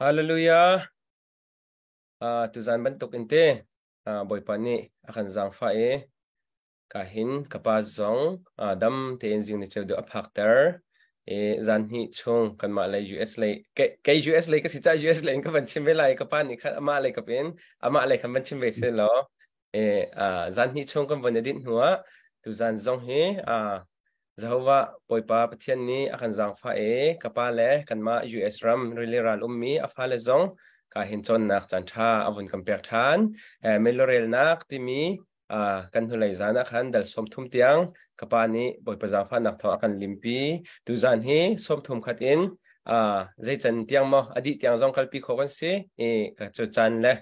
Hallelujah. Tuzan bantuk in te Bawipa nih a kan zaangfah i ka hin ka pa zong dam tein zing ni ceu deuh a phakter i zan hnih chung kanmah lei US lei kei US lei ka si caah US lei in ka van chim ve lai. Ka pa nih khan amah lei kap in amah lei khan van chim ve seh law e zan hnih chung kan von i dinh hnuah tuzan zong hi Jehovah Bawipa Pathian nih a kan zaangfah i ka pa le kanmah US ram rili ral ummi a fale zong ka hin cawnnak caan ṭha a vun kan pek ṭhan. Milorelnak timi kan hnulei zan ah khan dal 30 tiang ka pa nih Bawipa zaangfahnak thawng a kan limpi. Tuzan hi 31 in zei can tiang maw a dih tiang zong kalpi khawh kan si. I cu caan le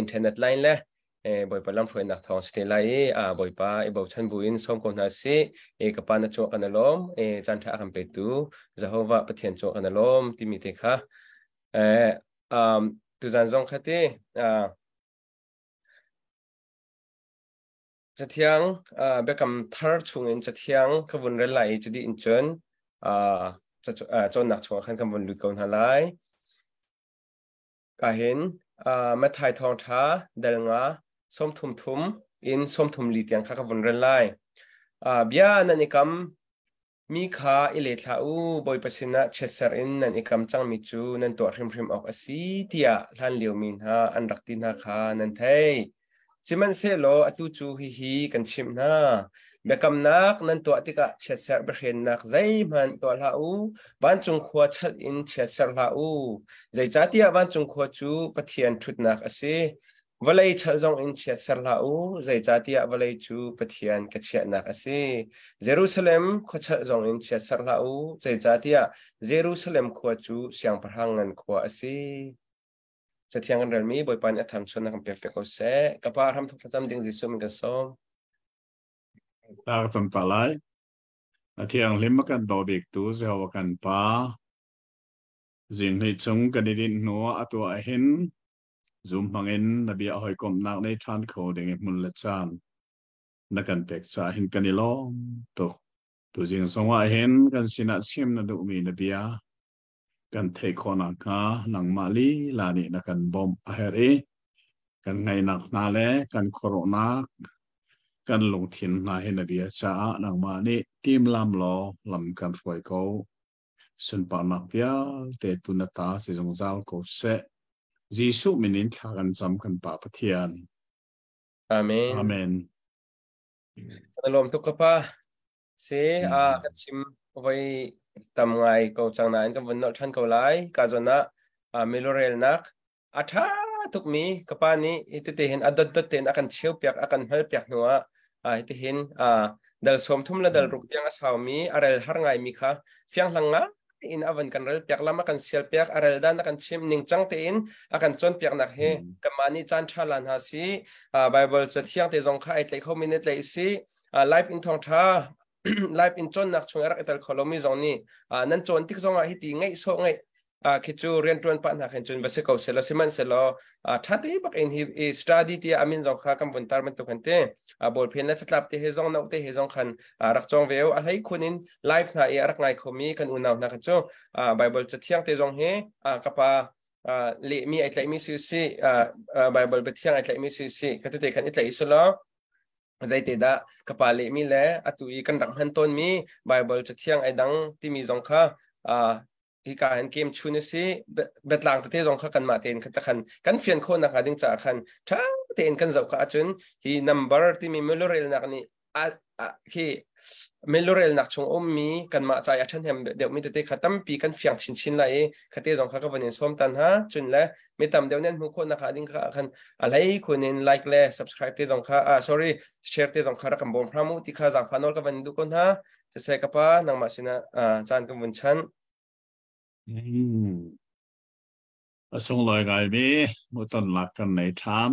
internet line le Bawipa lamhruainak thawng si te lai i Bawipa i bochan buin sawm ko hna sih. E ka pa na cungah kan i lawm. E caan ṭha a kan petu Jehovah Pathian cungah kan i lawm timi te kha tuzan zong kha ti Cathiang biakam thar chungin cathiang ka vun rel lai i cudi in cun cawnnak chungah khan kan vun lut ko hna lai. Ka hin Matthai thawngṭha dal nga 33 in 34 tiang kha ka vun rel lai. Bia nan i kam mi kha i let hlah u, Bawipa sinah chiatser in nan i kam cangmi cu nan tuah hrimhrim awk a si tiah hlanlio mi hna an rak ti hna kha nan theih. Sihmanhsehlaw atu cu hihi kan chimh hna: biakamnak nan tuah tikah chiatserh biahrennak zeihmanh tuah hlah u, vancung khua chalh in chiatserh hlah u. Zeicahtiah vancung khua cu Pathian ṭhutnak a si. Vawlei chalh zong in chiatser hlah u, zeicahtiah vawlei cu Pathian ka chiahnak a si. Jerusalem khua chalh zong in chiatserh hlah u, zeicahtiah Jerusalem khua cu siangpahrang ngan khua a si. Cathiang kan relmi Bawipa nih a thamchun a kan pek piak ko seh. Ka pa hramthok thlacam ding Jesuh min kan sawm. Ta ka cam ta lai. A thianghlim a kan daw bik tu Jehovah kan Pa. Zing hni chung kan i dinh hnu ah atu ah hin zum hmangin na bia hawikomhnak nei ṭhan kho ding i hmun le caan na kan pek caah hin kan i lawm tuk. Tuzing zong ah hin kan sinah chim na duhmi na bia kan theih khawh nakhnga nangmah lila nih na kan bawmh a herh i kan ngaihnak hna le kan khuaruahnak kan lungthin hna hi na bia caah nangmah nih timlam law lam kan hruai ko. Sunparnak vialte tu na ta si zungzal ko seh. Jesuh min in thla kan cam kan Pa Pathian. Amen. Amen. Kan lawm tuk ka pa. Si a kan chim voi tam ngai ko cang nain kan vun nolh ṭhan ko lai. Ka zawn ah milurelnak a ṭha tukmi ka pa nih hitete hin a dotdot tein a kan cheupiak, a kan hngalpiak hnuah hitihin dal 30 le dal 6 tiang a saumi a rel har ngaimi kha fianghlang ngai in a van kan rel piak, lam a kan sial piak, a rel dan a kan chim ningcang tein a kan cawnpiaknak hi kanmah nih caan ṭha la hna si. Bible cathiang te zong kha ai tlaih khomi nih tlaih si. Live in thawngṭha live in cawnnak chung i rak i tel kho lomi zong nih nan cawn tik zongah hiti ngaih sawh ngaih khi cu rianṭuan pah hna khin cun va si ko selaw, sihmanhsehlaw ṭha te bak in hi study tiah amin zong kha kan vun tar bantuk han te ballpen le catlap te he zong, note te he zong khan rak cawng ve. A hlei khun in live hna i a rak ngai khomi kan unau hna kha cu Bible cathiang te zong hi ka pa lehmi ai tlaihmi si si, Bible biathiang ai tlaihmi si si, ka tete khan i tlaih selaw, zeite dah ka pa lehmi le atu i kan rak hman tawnmi Bible cathiang ai dang timi zong kha hika hin kem chun a si. Biatlang tete zong kha kanmah tein kha khan kan fian khawh nakhnga ding caah khan ṭha tein kan zoh kha ahcun hi number timi milurelnak nih khi milurelnak chung ummi kanmah ca i a ṭhahnem deuhmi tete kha tampi kan fiang chinchin lai i khate zong kha ka van in sawm tan ha. Cun le mi tam deuh nih an hmuh khawh nakhnga ding kha khan a hlei khun in like le subscribe te zong kha, sorry, share te zong kha rak kan bawm hram u ti kha zaangfah nawl ka van duh ko hna. Siseh, ka pa, nangmah sinah caan kan vun chan. A sunglawi ngaimi hmuhtonnak kan nei ṭhan.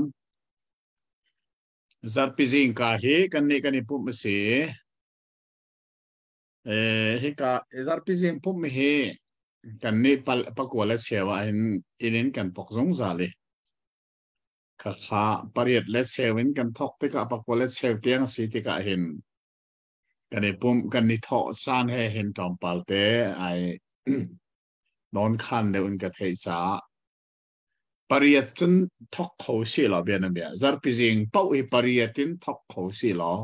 Zarhpi zingka hi kannih kan i pumh a si. Hika zarhpi zing pumh hi kannih pakua le cheu ah hin inn in kan pok zungzal i khakha pariat le cheu in kan thok tikah pakua le cheu tiang a si tikah hin kan i pumh kan i thawh caan he hin tlawmpal te ai nawn khan deuh in ka theih caah. Pariat cun thok kho si law bianabia zarpi zing paoh hi pariat in thok kho si law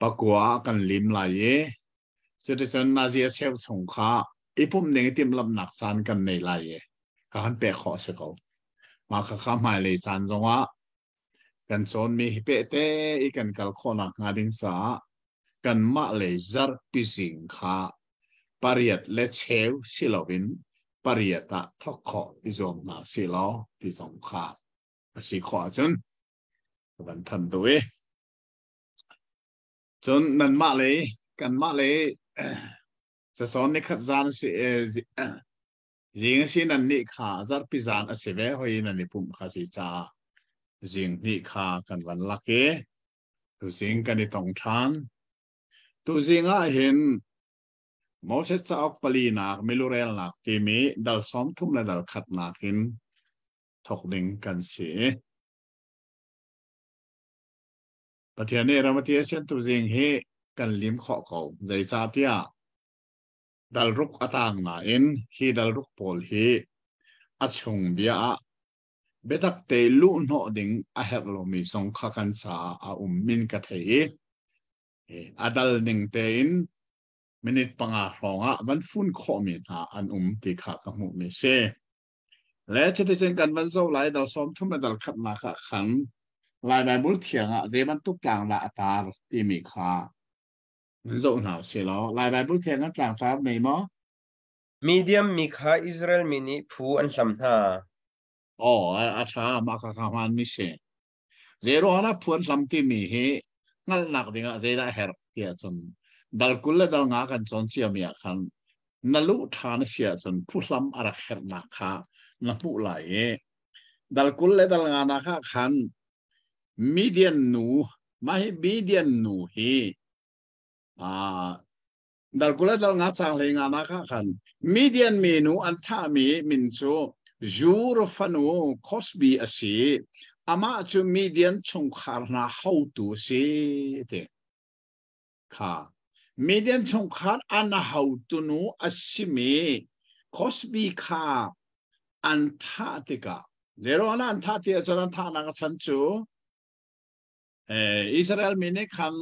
pakua ah kan lim lai i cuticun nazi a cheu chung kha i pumh ding i timhlamhnak caan kan nei lai i ka han pek khawh a si ko. Mah khakha hmailei caan zongah kan cawnmi hi pehte i kan kal khawhnak hnga ding caah kanmah lei zarhpi zing kha pariat le cheu si loin pariat ah thawk khawh i zuam hna sih law ti zong kha a si khawh ahcun ka van thanh duh i cun nanmah lei kanmah lei cacawn nikhat zan si zing a si nan nih kha zarhpi zan a si ve hoi nan i pumh kha si caah zing hnih kha kan van lak i Tuzing kan i tong ṭhan. Tuzing ah hin Moses cauk palinak milurelnak timi dal 30 le dal khatnak in thawk ding kan si. Pathian nih ramati a sian tuzing hi kan lim khawh ko. Zeicahtiah dal ruk a tang nain hi dal ruk pawl hi a chung bia ah Biatak te luhhnawh ding a herh lomi zong kha kan caah a um min ka thei i a dal ning tein minute 5 hrawng ah van fun khawhmi hna an um ti kha ka hmuhmi si. Le cuticun kan van zoh lai dal 30 le dal khatnak ah khan Lai Baibal thiang ah zei bantuk tlang dah a tar timi kha zoh hna usih law Lai Baibal thiang ah tlangtar nei maw? Midian mi kha Israel mi nih phu an hlam hna. Aw, a ṭha, mah kha kha hmaan mi si. Zeiruang ah phu an hlam timi hi hngalhnak dingah zeidah a herh ti ahcun dal 20 le dal nga kan cawn ciami ah khan na luh ṭhan a si ahcun phuhlam a rak herhnak kha na hmuh lai i dal 20 le dal nga nak ah khan Midian nu, mah hi Midian nu hi Dal 20 le dal nga cang hlei nga nak ah khan Midian minu an thahmi min cu Zur fanu Cosbi a si. Amah cu Midian chungkhar hna hotu a si ti. Kha Midian chungkhar an hotu nu a simi Cosbi kha an thah tikah Zeruah an thah ti ahcun an thahnak a chan cu Israel mi nih khan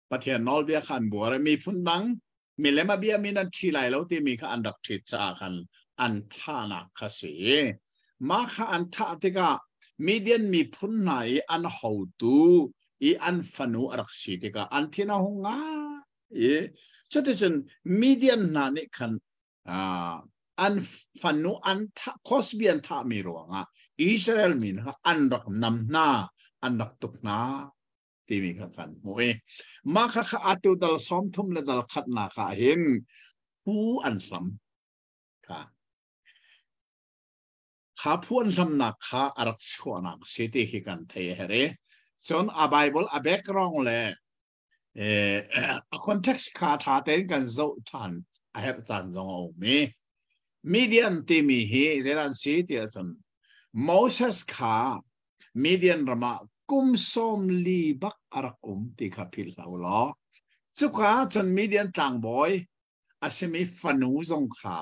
Pathian nawlbia kha an buar i miphun dang milem a biami nan ṭhi lai lo timi kha an rak ṭhit caah khan an thahnak kha si. Mah kha an thah tikah Midian miphun hna i an hotu i an fanu a rak si tikah an thin a hung ngai i cuticun Midian hna nih khan an fanu an thah Cosbi an thahmi ruangah Israel mi kha an rak nam hna an rak tuk hna timi kha kan hmuh i mah kha kha atu dal 30 le dal khatnak ah hin phu an hlam kha kha phu an hlamnak kha a rak chuahnak si ti khi kan thei a herh i cun a Bible a background le a context kha tha tein kan zoh than a herh caan zong a um i Midian timi hi zeidah an si ti ahcun Moses kha Midian ram ah kum 40 bak a rak um ti kha philh hlah u law cuka ah cun Midian tlangbawi a simi fanu zong kha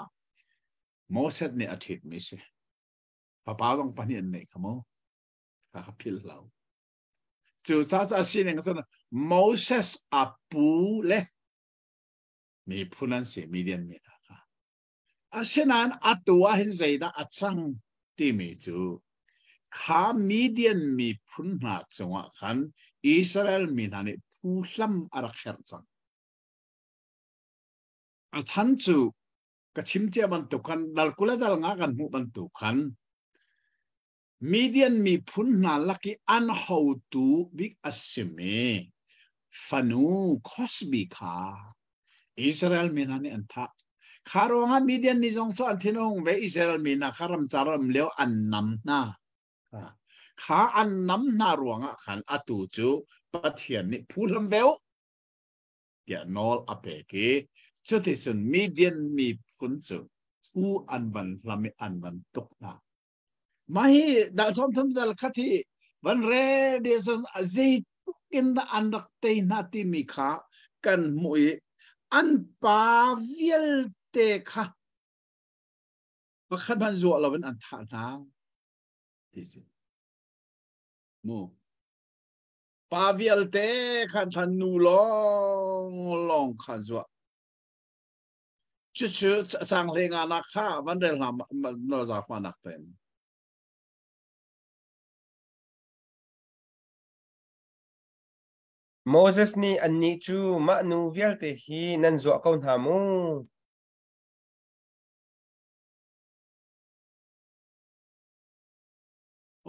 Moses nih a ṭhitmi si. Fapa zong pahnih an neih kha mu. Kha kha philh hlah u. Cu caah sining cun Moses a pu le miphun an si Midian mi hna kha. Asinain atu ah hin zeidah a cang timi cu kha Midian miphun hna cungah khan Israel mi hna nih phuhlam a rak herh cang. A chan cu ka chim cia bantuk khan dal 20 le dal nga kan hmuh bantuk khan Midian miphun hna lak i an hotu bik a simi fanu Cosbi kha Israel mi hna nih an thah. Kha ruangah Midian mi zong cu an thin a hung ve. Israel mi hna kha ramcar um lio an nam hna. Kha an nam hna ruangah khan atu cu Pathian nih phuhlam ve u tiah nawl a pek i cuticun Midian miphun cu phu an van hlam i an van tuk hna. Mah hi dal 30 dal khat hi van rel de cun zeitluk in dah an rak tei hna timi kha kan hmuh i an pa vialte kha. Pakhat hmanh zuah loin an thah hna ti si. Mu. Pa vialte khan khan nu lawng lawng khan zuah. Cucu cang hle nga nak kha van rel hna no za fa nak ten. Moses nih annih cu mah nu vialte hi nan zuah ko hna mu.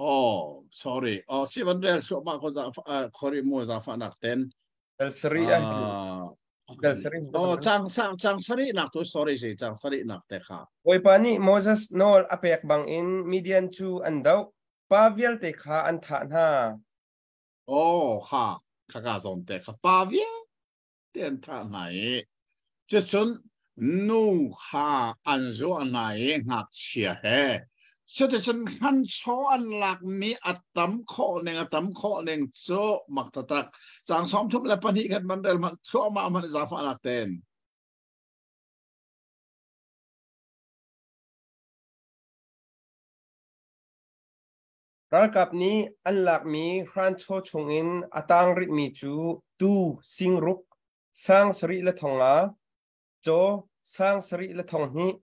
Oh, sorry. Oh, si van rel thluahmah ko za khori mu za fa nak ten. Dal sari ah. Dal sari. Oh, chang sang chang sari nak tu sorry si chang sari nak te kha. Bawipa nih Moses nawl a pek bangin Midian cu an doh. Pa vialte kha an thah hna. Oh, kha kha ka zon te kha pa vialte an thah hna i cucun nu kha an zuah hna i ngakchia he cuticun hranchaw an lakmi a tam khawh ning a tam khawh ning cu mak taktak cang 32 khan man rel hmanh thluahmah hmanh zaangfahnak tein. Ralkap nih an lakmi hranchaw chungin a tang rihmi cu tuu singruk, sang sarih le thong nga, caw sang sarih le thong hnih,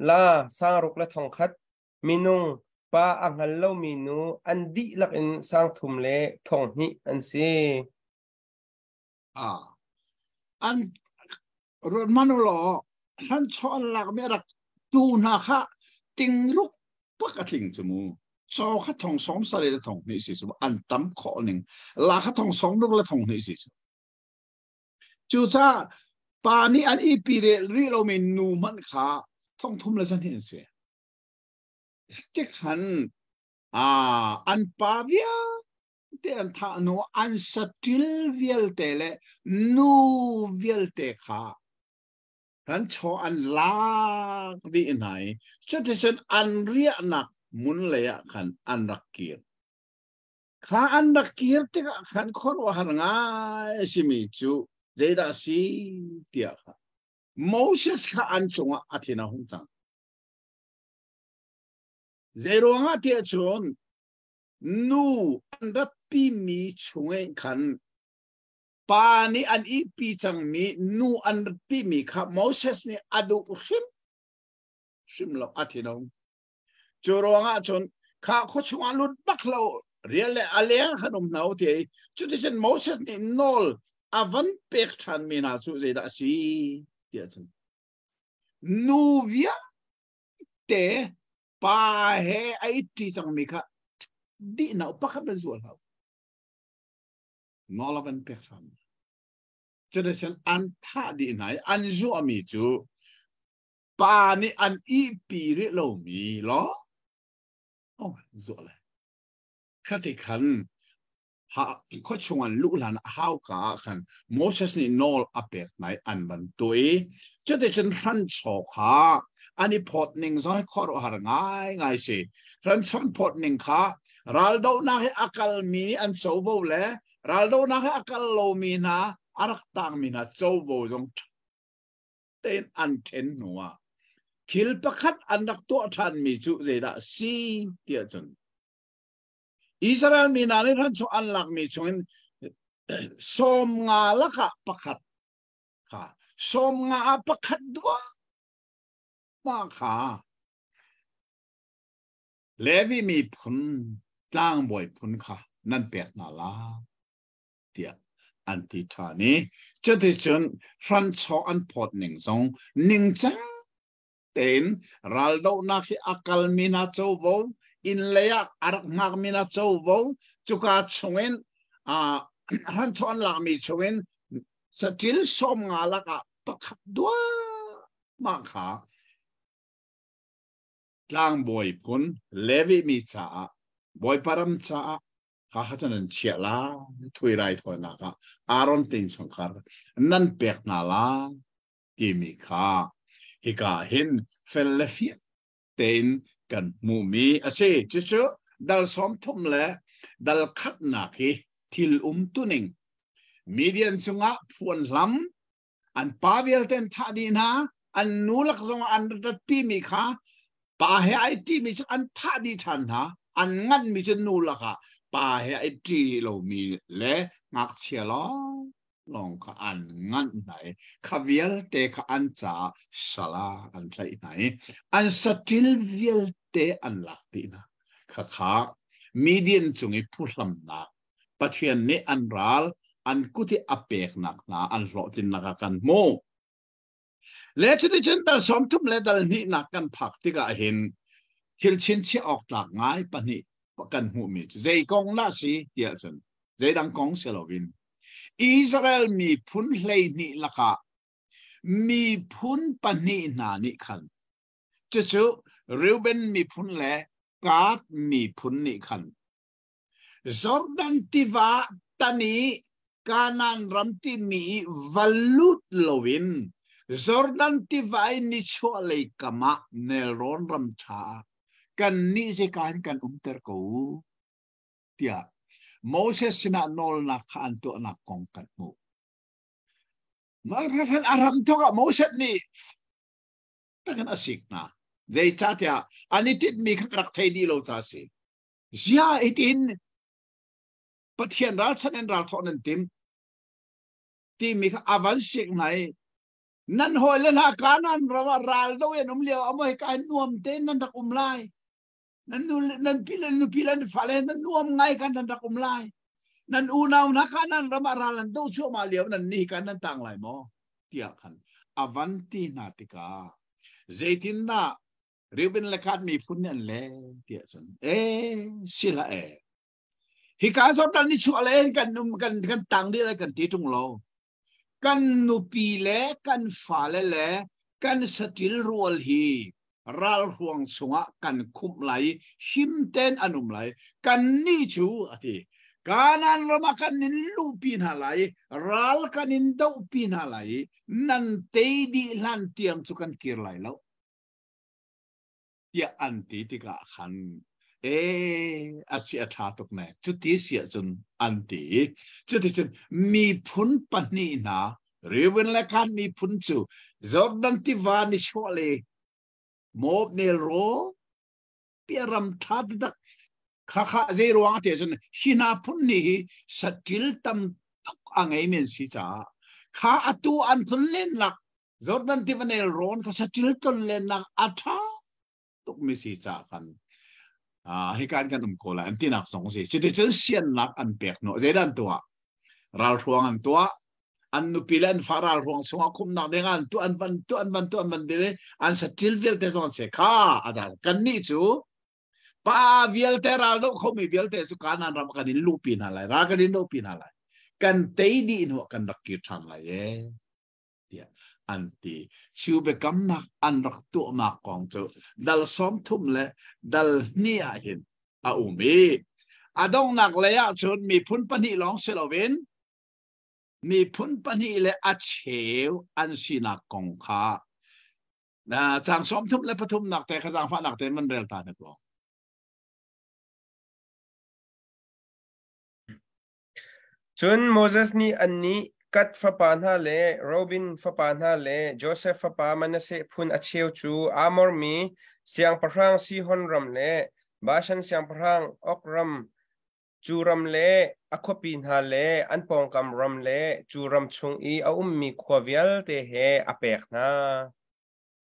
laa sang ruk le thong khat, minung pa a hngal lomi nu an dihlak in sang thum le thong hnih an si. Ah. An ruat hmanh u law hranchaw an lakmi a rak tu hna kha tingruk pak a tling cu mu. Caw kha thong sawm sarih le thong hnih si cu an tam khawh ning. La kha thong sawm ruk le thong hnih si cu. Cucaah pa nih an ipi rih lomi nu hmanh kha thong thum le zan hi an si. Tikhan an pa vialte an thah hnu an saṭil vialte le nu vialte kha kan chaw an lak dih hna i cuticun an riahnak hmun lei ah khan an rak kir. Kha an rak kir tikah khan khuaruahhar ngai a simi cu zeidah a si tiah kha Moses kha an cungah a thin a hung cang. Zeiruangah tiah cun nu an ratpimi chungin khan pa nih an ihpi cangmi nu an ratpimi kha Moses nih a duh hrim hrim lo a thin a hung. Cu ruangah cun kha khua chungah lut bak lo rial le a leng khan um hna u ti i cuticun Moses nih nawl a van pek ṭhanmi hna cu zeidah a si tiah cun nu vialte pa he a itti cangmi kha dih hna u pakhat nan zual hlah u nawl a van pek ṭhan. Cuticun an thah dih hna i an zuahmi cu pa nih an ihpi rih lomi law oh zuah le khati khan ha khua chung an luh hlan hauka ah khan Moses nih nawl a pek hna i an van tuah i cuticun hranchaw kha an i phawt ning zong hi khuaruahhar ngaingai si hranchaw an phawt ning kha raldohnak hi a kalmi nih an covo le raldohnak hi a kal lomi hna a rak tangmi hna covo zong tein an ṭhen hnuah thil pakhat an rak tuah ṭhanmi cu zeidah si tiah cun Israel mi hna nih hranchaw an lakmi chungin sawm nga lakah pakhat kha sawm nga ah pakhat duah ma kha Levi miphun tlangbawi phun kha nan pek hna la tiah an ti ṭhan i cuticun hranchaw an phawt ning zong ningcang tein raldohnak hi a kalmi hna covo inn lei ah a rak hngakmi hna covo cuka chungin hranchaw an lakmi chungin saṭil sawm nga lakah pakhat duahmah kha tlangbawi phun Levi mi caah Bawipa ram caah kha kha cu nan chiah la thui rai thawinak ah Aaron te chungkhar nan pek hna la timi kha hika hin fel le fiang tein kan hmuhmi a si. Cucu dal sawm thum le dal khatnak hi thil umtuning Midian cungah phuan hlam an pa vialte an thah dih hna an nu lak zongah an ratpimi kha. Pa he ai ṭimi cu an thah dih ṭhan hna. An nganhmi cu nu lakah pa he ai ṭi lomi le ngakchia lawnglawng kha an nganh hna i kha vialte kha an caah sal ah an tlaih hna i an saṭil vialte an lak dih hna. Khakha Midian cung i phuhlamnak Pathian nih an ral an kut i a peknak hna an hlawhtlinnak ah kan hmuh. Le cuticun dal 30 le dal hnihnak kan phak tikah hin thil chinchiah awk tlak ngai pahnih kan hmuhmi cu zei kong dah si tiah cun zeidang kong si loin Israel miphun 12 lakah miphun pahnih hna nih khan cucu Reuben miphun le Gad miphun nih khan Jordan tiva tan i Kanaan ram timi i va lut loin Jordan tiva i nichuahlei kam ah nelrawn ram ṭha ah kannih zeika in kan umter ko u tiah Moses sinah nawlnak kha an tuahnak kong kan hmuh. Mah kha a ram thawk ah Moses nih takin a sik hna. Zeicahtiah an i tinhmi kha rak thei dih lo ca a si. Zia hitin Pathian ralchanh in ralthawh nan tim timi kha a van sik hna i nan hawile hna Kanaan ram ah ral do in um lio ah maw hika hin nuam tein nan rak um lai nan nu nan pi le nupi le nan fale nan nuam ngai kan nan rak um lai nan unau hna Kanaan ram ah ral an do cuahmah lio nan ni kan nan tang lai maw tiah khan a van ti hna tikah zeitindah Reuben le Gad miphun nih an le tiah cun e sila e hika Jordan ni chuah le kan um kan kan tang dih le kan ti tung lo kan nupi le kan fale le kan satil rual hi ral ruang chungah kan khumh lai him ten an um lai kan ni cu ati Kanan ram ah kan in luhpi hna lai ral kan in dohpi hna lai nan tei dih hlan tiang cu kan kir lai lo tiah an ti tikah khan e a si a ṭha tuk ne cuti si ahcun an ti cuticun miphun pahnih hna Reuben le Gad miphun cu Jordan tiva nichuah le Moab nelrawn piaram ṭha taktak khakha zei ruang te cun hi hna phun nih hi saṭil tam tuk a ngei men si caah kha atu an phun len lak Jordan tiva nelrawn kha saṭil tlonlennak a ṭha tukmi si caah khan hika in kan um ko lai an tinak zong si. Cuticun siannak an pek hnu zeidah an tuah? Ralhruang an tuah. An nupi le an fa ralhruang chungah khumnak ding an tuah an van tuah an van tuah an van dir i an saṭil vialte zong an se kha a za kannih cu pa vialte ral doh khomi vialte cu Kanaan ram kan in luhpi hna lai ral kan in dohpi hna lai kan tei dih hnu ah kan rak kir ṭhan lai ee tiah an ti. Cu biakamnak an rak tuahnak kong cu dal 30 le dal hnih ah hin a um i a donghnak lei ah cun miphun pahnih lawng si loin miphun pahnih le a cheu an sinak kong kha caang 33 nak te kha zaangfahnak te man rel ta ne ko. Cun Moses nih annih Gad fapa hna le Reuben fapa hna le Josef fapa Manasseh phun a cheu cu Amor mi siangpahrang Sihon ram le Bashan siangpahrang Og ram, cu ram le a khuapi hna le an pawngkam ram le cu ram chung i a ummi khua vialte he a pek hna.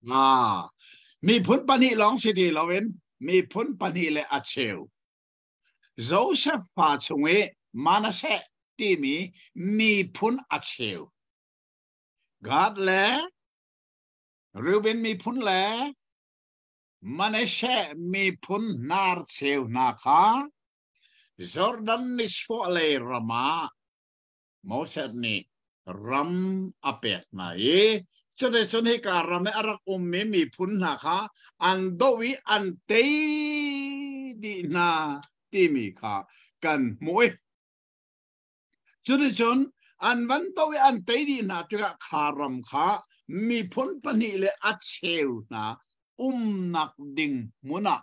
Ah, miphun pahnih lawng si ti loin miphun pahnih le a cheu. Josef fa chung i Manasseh timi miphun a cheu. Gad le Reuben miphun le Manasseh miphun hnar cheu hna kha Jordan nichuahlei ram ah Moses nih ram a pek hna i cuticun hika ram i a rak ummi miphun hna kha an doh i an tei dih hna timi kha kan hmuh i cuticun an van doh i an tei dih hna tikah kha ram kha miphun pahnih le a cheu hna umnak ding hmun ah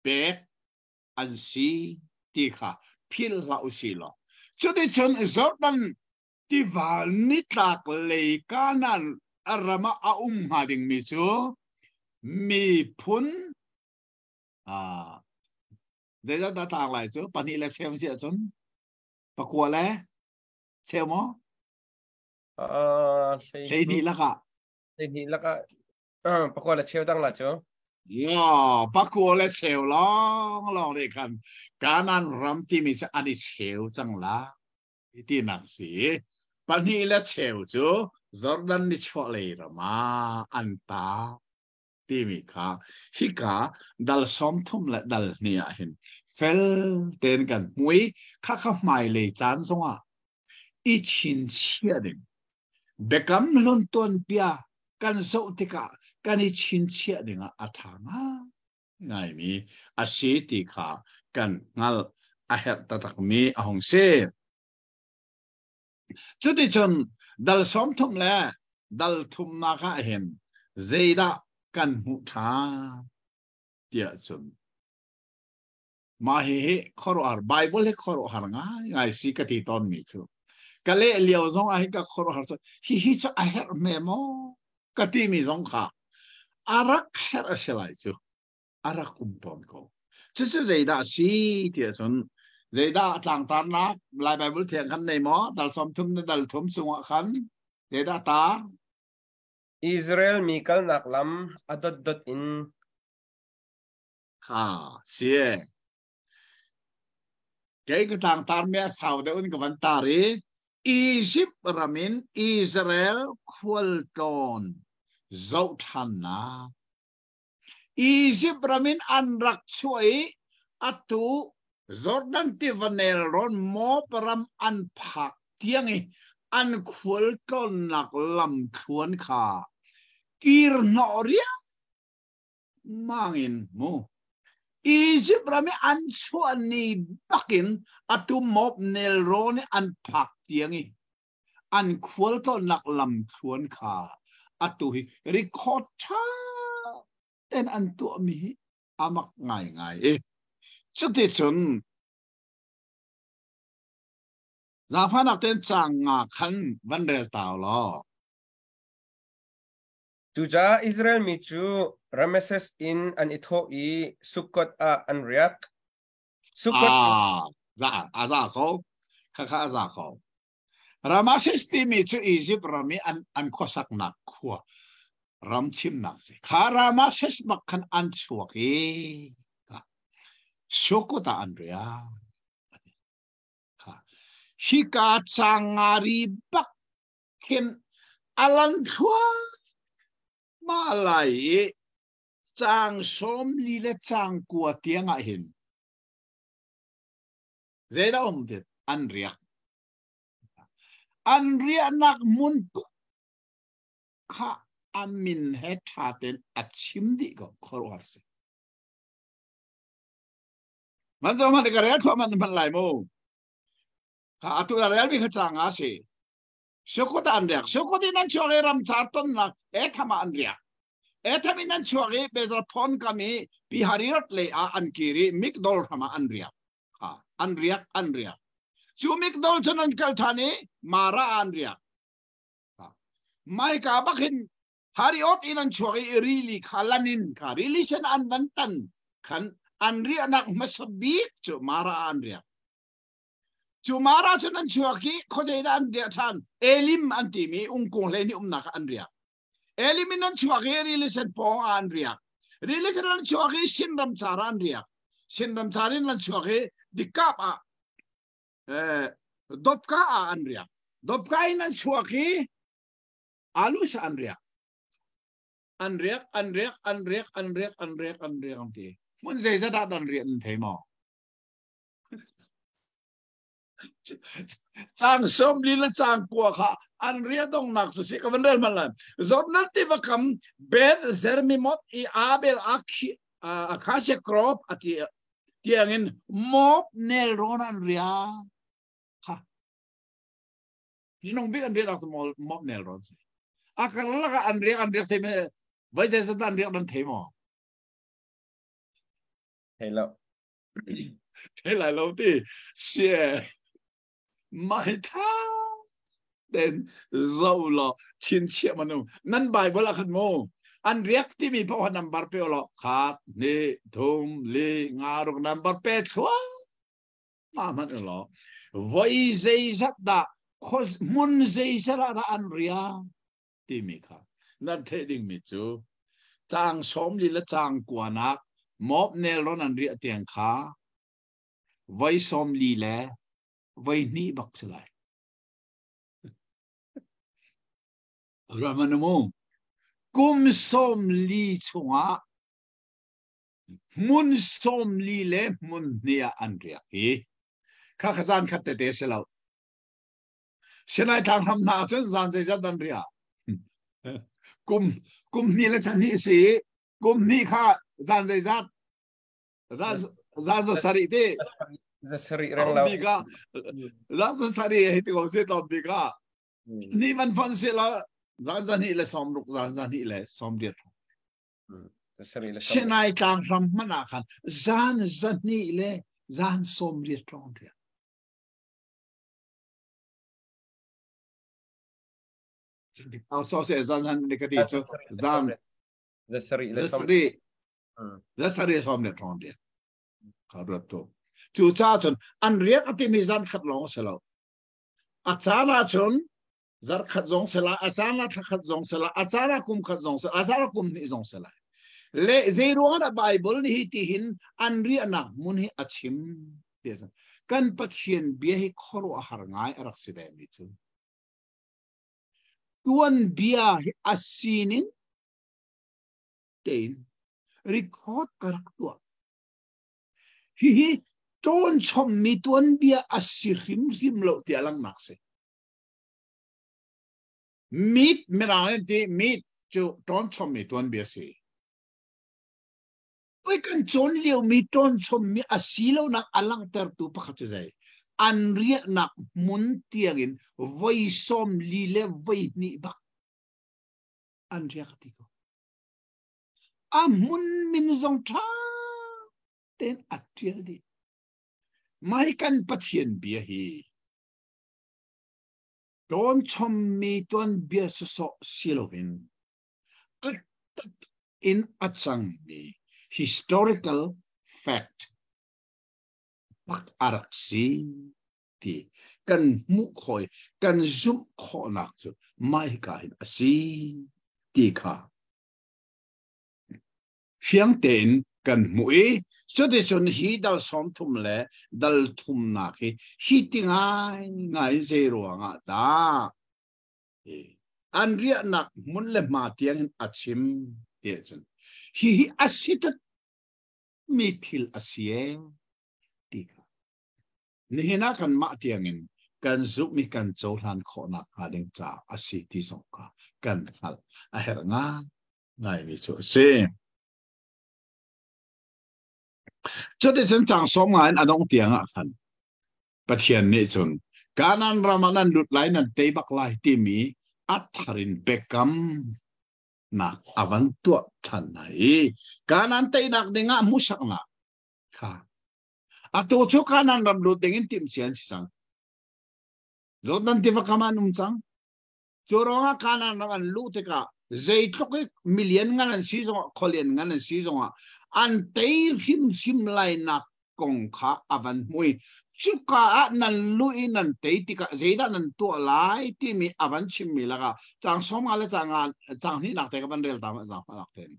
pek an si ti kha philh hlah u si law cuticun Jordan tiva nitlak lei Kanaan ram ah a um hnga dingmi cu Miphun zeizat dah tang lai cu pahnih le cheu si ahcun pakua le cheu maw? Hleihnih lakah. Hleihnih lakah pakua le cheu tang la cu. Ya, pakua le cheu lawng lawng nih khan Kanan ram timi cu an i cheu cang la tinak si. Pahnih le cheu cu Jordan nichuahlei ram ah an ta timi kha hika dal 30 le dal hnih ah hin fel tein kan hmui kha kha hmailei caan zongah i chinchiah ding biakam hlun tuanbia kan zoh tikah kan i chinchiah dingah a ṭha ngaimi a si ti kha kan hngalh a herh taktakmi a hung si. Cuticun dal 30 le dal thumnak ah hin zeidah kan hmuh ṭhan tiah cun Mah hihi khuaruahhar Bible hi khuaruahhar ngaingai si ka ti tawnmi cu. Ka leh lio zong ah hin ka khuaruahhar cu hihi cu a herh hme maw ka timi zong kha a rak herh a si lai cu a rak um tawn ko. Cucu zeidah a si tiah cun zeidah tlangtarnak Lai Bible thiang kan nei maw? Dal 30 na dal thum chungah khan zeidah tar? Israel mi kalnak lam a dotdot in Kha si e. Kei ka tlangtar mi a sau deuh in ka van tar i Egypt ram in Israel khualtlawn zoh ṭhannak. Egypt ram in an rak chuah i atu Jordan tiva nelrawn Moab ram an phak tiang i an khualtlawnnak lamthluan kha kir hnawh riang mangin mu Egypt ram i an chuah ni bakin atu Moab nelrawn i an phak tiang i an khualtlawnnak lamthluan kha atu hi record ṭha ten an tuahmi hi a mak ngaingai i cuticun zaangfahnak ten caang nga khan van rel ta law. Cucaah Israel mi cu Rameses in an i thawh i Sukkoth ah an riak. Sukkoth Ah, za, a za ko. Khakha a za ko. Rameses timi cu Egypt ram i an, an khuasaknak khua ram chimnak si. Kha Rameses bak khan an chuak i Sukkoth ah an riak. Kha. Hika cangari bak khin a lan thluahmah lai i caang 40 le caang 9 tiang ah hin zeidah um ti an riak. An riahnak hmun kha a min he ṭha tein a chim dih ko khuaruahhar si. Man zo man ka rel thluahmah na hman lai mu. Kha atu na rel mi kha caang a si. Sukut an riak. Sukut in an chuak i ramcar tonnak Etham ah an riak. Etham in an chuak i Bezalphon kam i Piharirot lei ah an kir i Migdol hram ah an riak. Kha an riak an riak. Cu Migdol cun an kal ṭhan i Mara ah an riak. Maika bak hin Hariot in an chuak i rili kha lanin kha rili sen an van tan khan an riahnak hmasa bik cu Mara ah an riak. Cu Mara cun an chuak i khuazei dah an riah ṭhan? Elim an timi ungkung hlei nih umnak ah an riak. Elim in an chuak i rili sen pawng ah an riak. Rili sen an chuak i Sin ramcar ah an riak. Sin ramcar in an chuak i Dikap ah eh, Dopka ah an riak. Dopka in an chuak i Alus ah an riak. An riak, an riak, an riak, an riak, an riak, an riak, an ti. Hmun zeizat ah an riah nan thei maw? Caang 40 le caang 9 kha an riah donghnak cu si ka van rel hmanh lai. Jordan tiva kam Beth Zermimoth i Abel Acacia Grove ati tiangin Moab nelrawn an riah kha. Tinong bik an riah cu Moab nelrawn si. A karlak ah an riak an riak thei me vai zeizat an riak nan thei maw? Thei lo. Thei lai lo ti sie mai tha ten zo lo chin chiah manu nan Bible ah khan mu. An riak timi paoh number pe law khat ni thum li nga ruk number pe thluah ma hmanh law voi zeizat dah hmun zeizat ah dah an riak timi kha nan theih dingmi cu caang 40 le caang kuanak mop nelrawn an riah tiang kha voi 40 le voi hnih bak si lai. Ramanamu kum 40 chungah hmun 40 le hmun hnih ah an riak i kha kha zan khat tete si lo. Sinai tlang hram hna cun zan zeizat an riah. Kum kum hnih le thla hnih si kum hnih kha zan zeizat zan zan za sarih ti za sarih reng lo bika zan za sarih hi ti ko si tlawm bika ni man fon si la zan za hnih le sawm ruk zan za hnih le sawm riat Sinai tlang hram hmanh ah khan zan za hnih le zan sawm riat rong riat. So se zan han ni ka ti cu zan za sarih le sarih za sarih som le thong riat ka ruat tu cu ca cun an riak a timi zan khat lawng si lo a caan ah cun zar khat zong se la a caan ah thla khat zong se la a caan ah kum khat zong se a caan ah kum hnih zong se lai le zei ruang ah Bible nih hi ti hin an riahnak hmun hi a chim ti a kan Pathian bia hi khuaruahhar ngai a rak si ve mi cu tuan bia hi a sining tein record ka rak tuah hihi ṭawn chommi tuanbia a si hrimhrim lo tiah langhnak si Meat mirang an ti meat cu ṭawn chommi tuanbia si. Oi kan cawn liomi ṭawn chommi a si lonak a langhtertu pakhat cu zei? An riahnak hmun tiangin voi 40 le voi hnih bak an riak ti ko. A hmun min zong ṭha tein a ṭial dih. Mai kan Pathian bia hi Ṭawnchommi tuanbia sawsawh si loin a tak in a cangmi historical fact bak a rak si ti kan hmuh khawh i kan zumh khawhnak cu mah hika hin a si ti kha fiang tein kan hmuh i cuticun hi dal 30 le dal thumnak hi hi ti ngai ngai zei ruangah dah an riahnak hmun le hma tiang in a chim ti ahcun hi hi a si mi thil a si e ti kha nihin ah kanmah tiangin kan zumh i kan cohlan khawhnak hnga ding caah a si ti zong kha kan hngalh a herh ngai ngaimi cu a si. Cuticun cang sawm nga in a dong tiang ah khan Pathian nih cun Kanaan ram ah nan lut lai nan tei bak lai timi a thar in biakam nak a van tuah ṭhan lai i Kanaan teinak ding ah hmuhsaknak kha atu cu Kanaan ram lut ding in timhcia an si cang. Jordan tiva kam ah an um cang. Cu ruangah Kanaan ram an luh tikah zeitluk i milian ngan an si zongah khualian ngan an si zongah an tei hrimhrim lainak kong kha a van hmui. Cuka ah nan luh i nan tei tikah zeidah nan tuah lai timi a van chimmi lakah caang 50 le caang caang hnihnak te ka van rel ta zaangfahnak tein.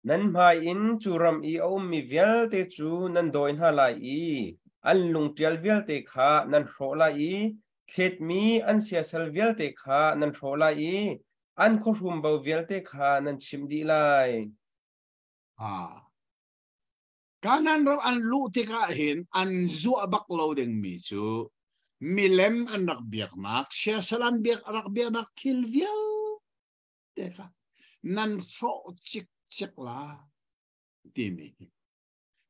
Nan hmai in cu ram i a ummi vialte cu nan dawi hna lai i an lungṭial vialte kha nan hrawh lai i thletmi an siasal vialte kha nan hrawh lai i an khuahrumbo vialte kha nan chimh dih lai. Ah. Kanan ram an luh tikah hin an zuah bak lo dingmi cu milem an rak biaknak, siasal an biak rak biaknak thil vialte kha nan hrawh cikcek la timi hi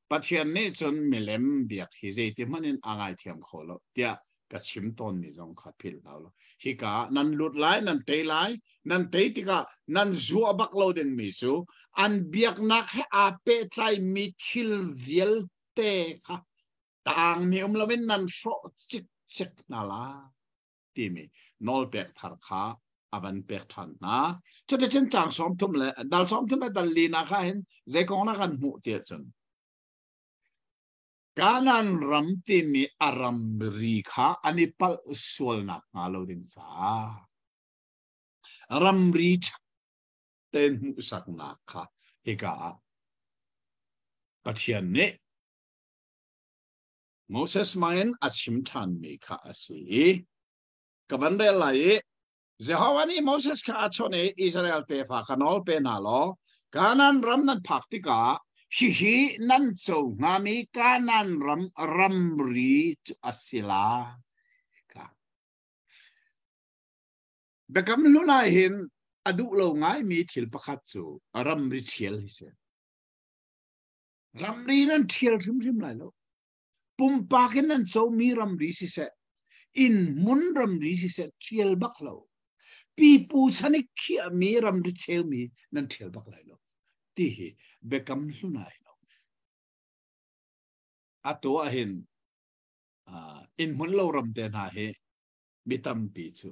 Pathian nih cun milem biak hi zeiti hmanh in a ngaithiam kho lo tiah ka chim tawnmi zong kha philh hlah law hika ah nan lut lai nan tei lai nan tei tikah nan zuah bak lo dingmi cu an biaknak he aa pehtlaimi thil vialte kha tangmi um loin nan hrawh cikcek hna la timi nawlpek thar kha a a van pek ṭhan hna. Cuticun caang 30 le dal 30 le dal li nak ah hin zei kong dah kan hmuh ti ahcun Kanaan ram timi a ramri kha an i palh sualnak hnga lo ding caah ramri tein hmuhsaknak kha hika ah Pathian nih Moses hmangin a chim ṭhanmi kha a si i ka van rel lai i Jehovah nih Moses kha a chawnh i Israel tefa kha nawl pe hna law Kanaan ram nan phak tikah hihi nan co hngami Kanaan ram ramri cu a si lai. Biakam hlun ah hin a duh lo ngaimi thil pakhat cu ramri ṭhial hi si. Ramri nan ṭhial hrimhrim lai lo. Pumpak in nan comi ramri siseh, inn hmun ramri siseh ṭhial bak lo. Pipu chan i khiahmi ramri cheumi nan ṭhial bak lai lo. Ti hi biakam hlun ah hin Atu ah hin inn hmun lo ram te hna hi mi tampi cu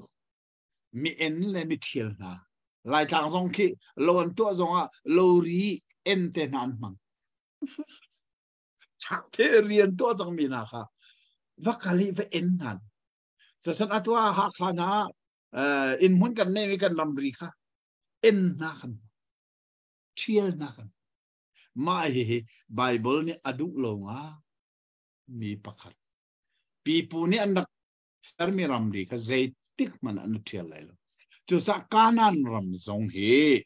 mi en le mi ṭhial hna. Laitlang zong khi lo an tuah zongah lori en te hna an hmang. Chakte rian tuah cangmi hna kha va kal i va en hna. Casan atu ah Hakha hna inn hmun kan nei i kan ramri kha en hna kan ṭhial hna kan mah hihi Bible nih a duh lo nga mi pakhat pipu nih an rak sermi ramri kha zeitik hmanh an ṭhial lai lo. Cucaah Kanaan ram zong hi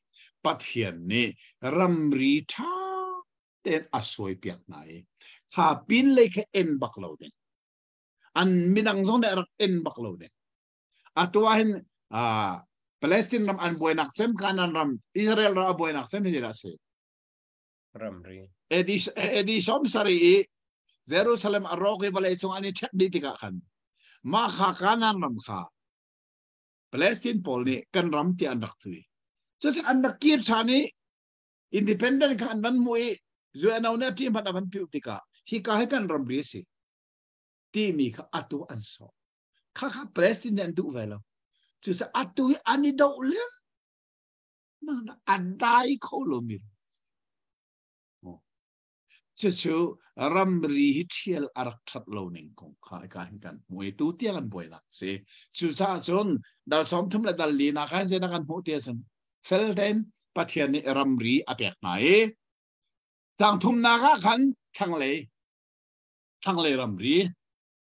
Pathian nih ramri ṭha tein a suaipiak hna i kha pin lei kha en bak lo ding. An midang zong nih a rak en bak lo ding. Atu ah hin Palestine ram an buainak cem Kanaan ram Israel ram a buainak cem hi zeidah a si? Ramri. AD 70 i Jerusalem a rawk i vawlei cung an i ṭhek dih tikah khan mah kha Kanaan ram kha Palestine pawl nih kan ram tiah an rak tui. Cucu an rak kir ṭhan i independent kha an van hmuh i UNO nih a ṭih hmanh a van piuh tikah hika hi kan ramri a si timi kha atu an sawh. Kha kha Palestine nih an duh ve lo. Cucaah atu hi an i doh leng a dai kho lomi cucu ramri hi ṭhial a rak ṭhat lo ning kong kha ka hin kan hmu i tu tiang an buainak si. Cucaah cun dal 30 le dal li nak ah zeidah kan hmuh ti ahcun fel tein Pathian nih ramri a pek hna i tlang thumnak ah khan thlanglei thlanglei ramri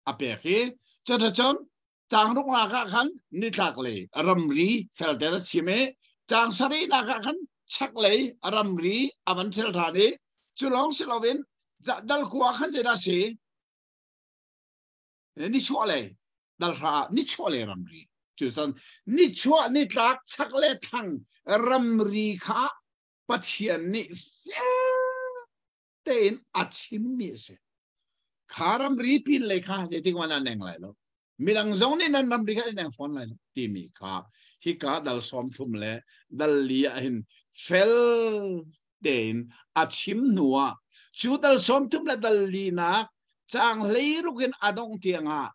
a pek i cuticun caang ruknak ah khan nitlaklei ramri felter a chim i caang sarihnak ah khan chaklei ramri a van thil ṭhan i cu lawng si loin dal kua khan zeidah a si? Nichuahlei dal hra ah nichuahlei ramri. Cucun nichuah nitlak chak le thlang ramri kha Pathian nih fel tein a chimmi a si. Kha ramri pin lei kha zeitik hmanh ah neng lai lo. Midang zong nih nan ramri kha neng fawn lai lo timi kha hika dal 30 le dal li ah hin fel tein a chim hnu ah cu dal 30 le dal li nak caang 16 in a dongh tiang ah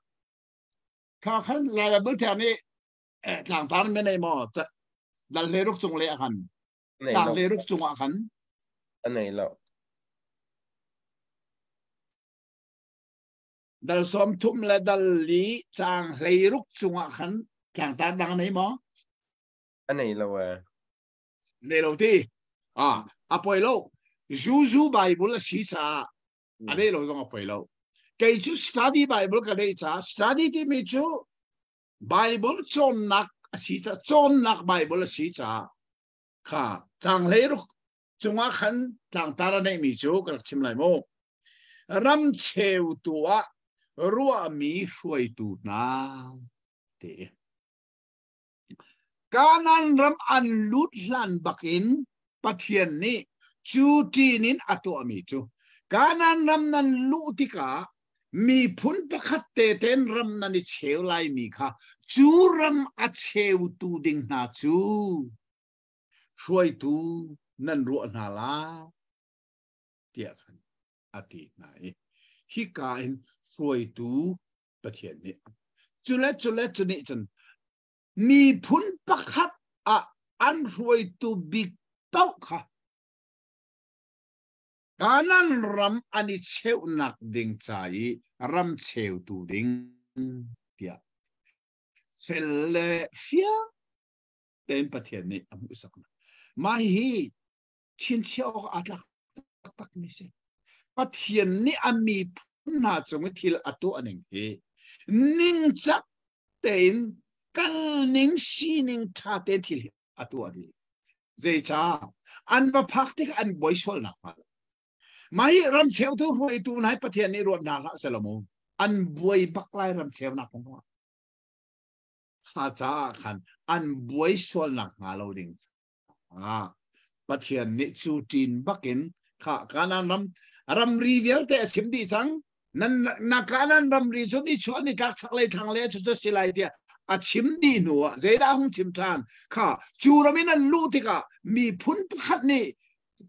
kha khan Lai Bible thiang nih tlangtar men ei maw dal 16 cung le ah khan caang 16 cung ah khan a nei lo. Dal 30 le dal li caang 16 cungah khan tlangtar dang a nei maw? A nei lo ee. Nei lo ti. Ah, a poi lo. Zuzu Bible a si caah a nei lo zong a poi lo. Kei cu study Bible ka nei caah study timi cu Bible cawnnak a si caah cawnnak Bible a si caah kha caang 16 cungah khan tlangtar a neihmi cu ka rak chim lai mu. Ram cheutu ah ruahmi hruaitu hna ti. Kanaan ram an lut hlan bakin Pathian nih cu ṭin in a tuahmi cu Kanaan ram nan luh tikah miphun pakhat te ten ram nan i cheu laimi kha cu ram a cheutu ding hna cu hruaitu nan ruah hna lai tiah khan a ti hna i hika in hruaitu Pathian nih cule cule cu nih cun. Miphun pakhat ah an hruaitu bik paoh kha Kanan ram an i cheuhnak ding ca i ram cheutu ding tiah fel le fiang tein Pathian nih a hmuhsak hna. Mah hi chinchiah awk aa tlak taktakmi si. Pathian nih a miphun hna cung i thil a tuah ning hi ningcak tein kal ning sining ṭha tein thil hi a tuah dih. Zeicah? An va phak tik an buai sual nak hnga lo. Mah hi ram cheutu hruaitu hna hi Pathian nih ruat hna hlah selaw mu. An buai bak lai ram cheunak kong ah. Kha caah khan an buai sual nak hnga lo ding caah Pathian nih cu ṭin bakin kha Kanaan ram ramri vialte a chim dih cang. Nan na Kanaan ramri cu nichuah nitlak chaklei thlanglei cu cu si lai tiah a chim dih hnu ah zeidah a hung chim ṭhan? Kha cu ram in an luh tikah miphun pakhat nih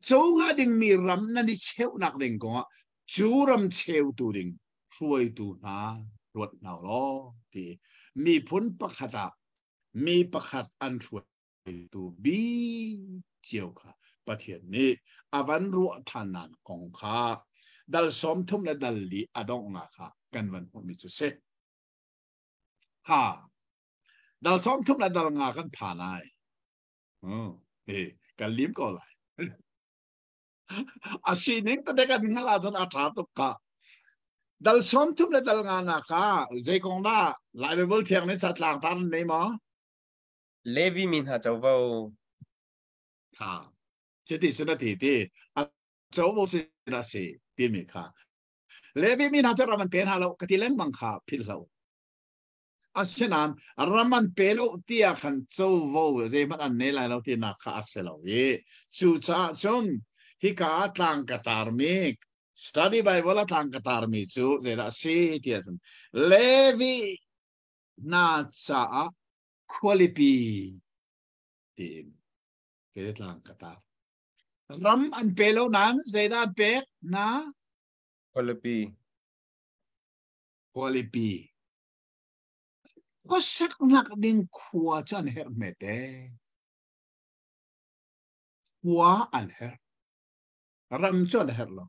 co hnga dingmi ram nan i cheuhnak ding kongah cu ram cheutu ding hruaitu hna ruat hna law ti miphun pakhat ah mi pakhat an hruai tu bik cio kha Pathian nih a van ruah ṭhannak kong kha dal 30 le dal li a donghnak kha kan van hmuhmi cu si. Ha dal 30 le dal nga kan phan ai. He kan lim ko lai. A sining tete kan hngalh ahcun a ṭha tuk kha. Dal 30 le dal nga nak kha zei kong dah Lai Bible thiang nih catlang tar an nei maw? Levi mi hna covo. Kha cuti cun a ti ti a covo si dah si timi kha Levi mi hna cu ram an pe hna lo ka ti lengmang kha philh hlah u. Asinain ram an pe lo tiah khan covo zeihmanh an nei lai lo tinak kha a si lo i cucaah cun hika ah tlang ka tarmi study Bible a tlang ka tarmi cu zeidah a si tiah cun Levi hna caah khualipi tiin ke tlang ka tar. Ram an pe lo nain zeidah an pek na? Khualipi. Khualipi. Khuasaknak ding khua cu an herh hmete. Khua an herh. Ram cu an herh lo.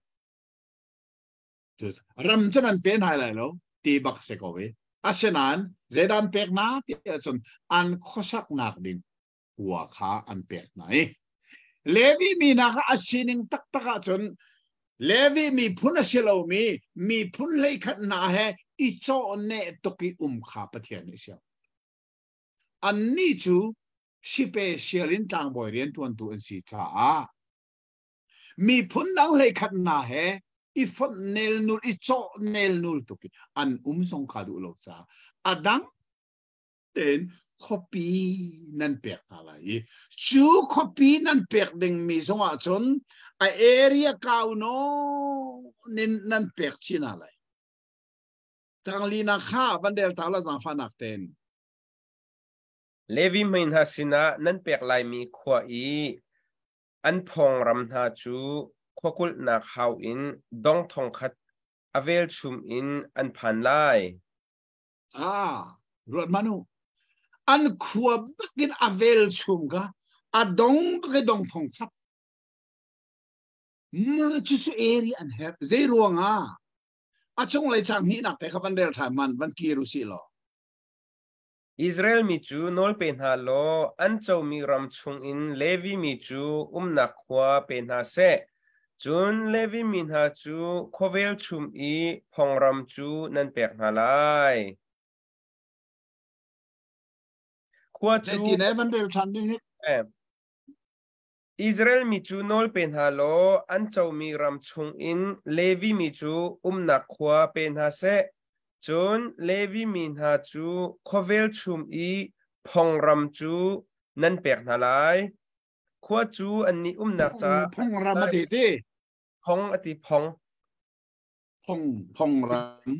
Ram cu nan pe hna lai lo ti bak si ko i. Asinain zeidah an pek hna ti ahcun an khuasaknak ding khua kha an pek hna i Levi mi hna kha a sining taktak ahcun Levi miphun a si lomi miphun hleikhat hna he i cawhneh tuk i um kha Pathian nih a siang. Annih cu sipesial in tlangbawi rianṭuantu an si caah miphun dang hleikhat hna he i fonh nelnul i cawh nelnul tuk i an um zong kha duh lo caah a dang tein khuapi nan pek hna lai i cu khuapi nan pek dingmi zong ah cun a area kau nawn in nan pek chin hna lai. Canglina kha van rel ta la zaangfahnak tein. Levi hmei hna sinah nan pek laimi khua i An phawngram hna cu khuakulhnak hau in dong thongkhat a velchum in an phan lai. Ah, ruat hmanh u. An khua bakin a velchum kha a dong bak i dong thongkhat. Ma cu su eri an herh. Zei ruangah? A cunglei caang hnihnak te kha van rel ṭhan man van kir u sih law. Israel mi cu nawl pe hna law an comi ram chungin Levi mi cu umnak khua pe hna seh. Cun Levi mi hna cu khua velchum i phongram cu nan pek hna lai. Khua cu Zeitin eh van rel ṭhan ding hi? Israel mi cu nawl pe hna law an comi ram chungin Levi mi cu umnak khua pe hna seh. Cun Levi mi hna cu khua velchum i phongram cu nan pek hna lai. Khua cu annih umnak caah Phongram a ti ti. Phong a ti phong. Phong phongram.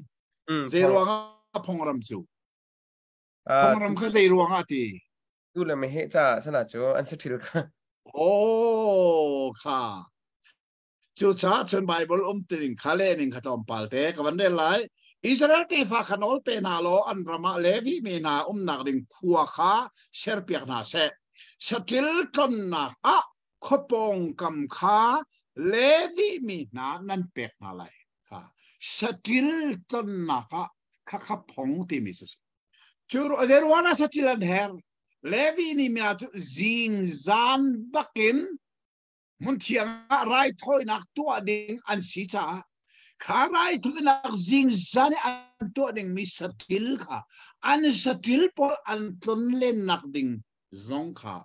Zei ruangah phongram cu? Phongram kha zei ruangah ti? Tu le meheh caah sana cu an si thil kha. Oh kha. Cucaah cun Bible um tining kha le ning kha tlawmpal te ka van rel lai. Israel tefa kha nawl pe hna law an ram ah Levi mi hna umnak ding khua kha serpiak hna seh. Saṭil tlonnak ah khuapawngkam kha Levi mi hna nan pek hna lai. Kha saṭil tlonnak ah khakha phong timi cu cu zeiruang ah saṭil an her Levi nih mi cu zingzan bakin hmunthiang ah raithawinak tuah ding an si caah kha raithawinak zingzan i an tuah dingmi saṭil kha an saṭil pawl an tlonlennak ding zong kha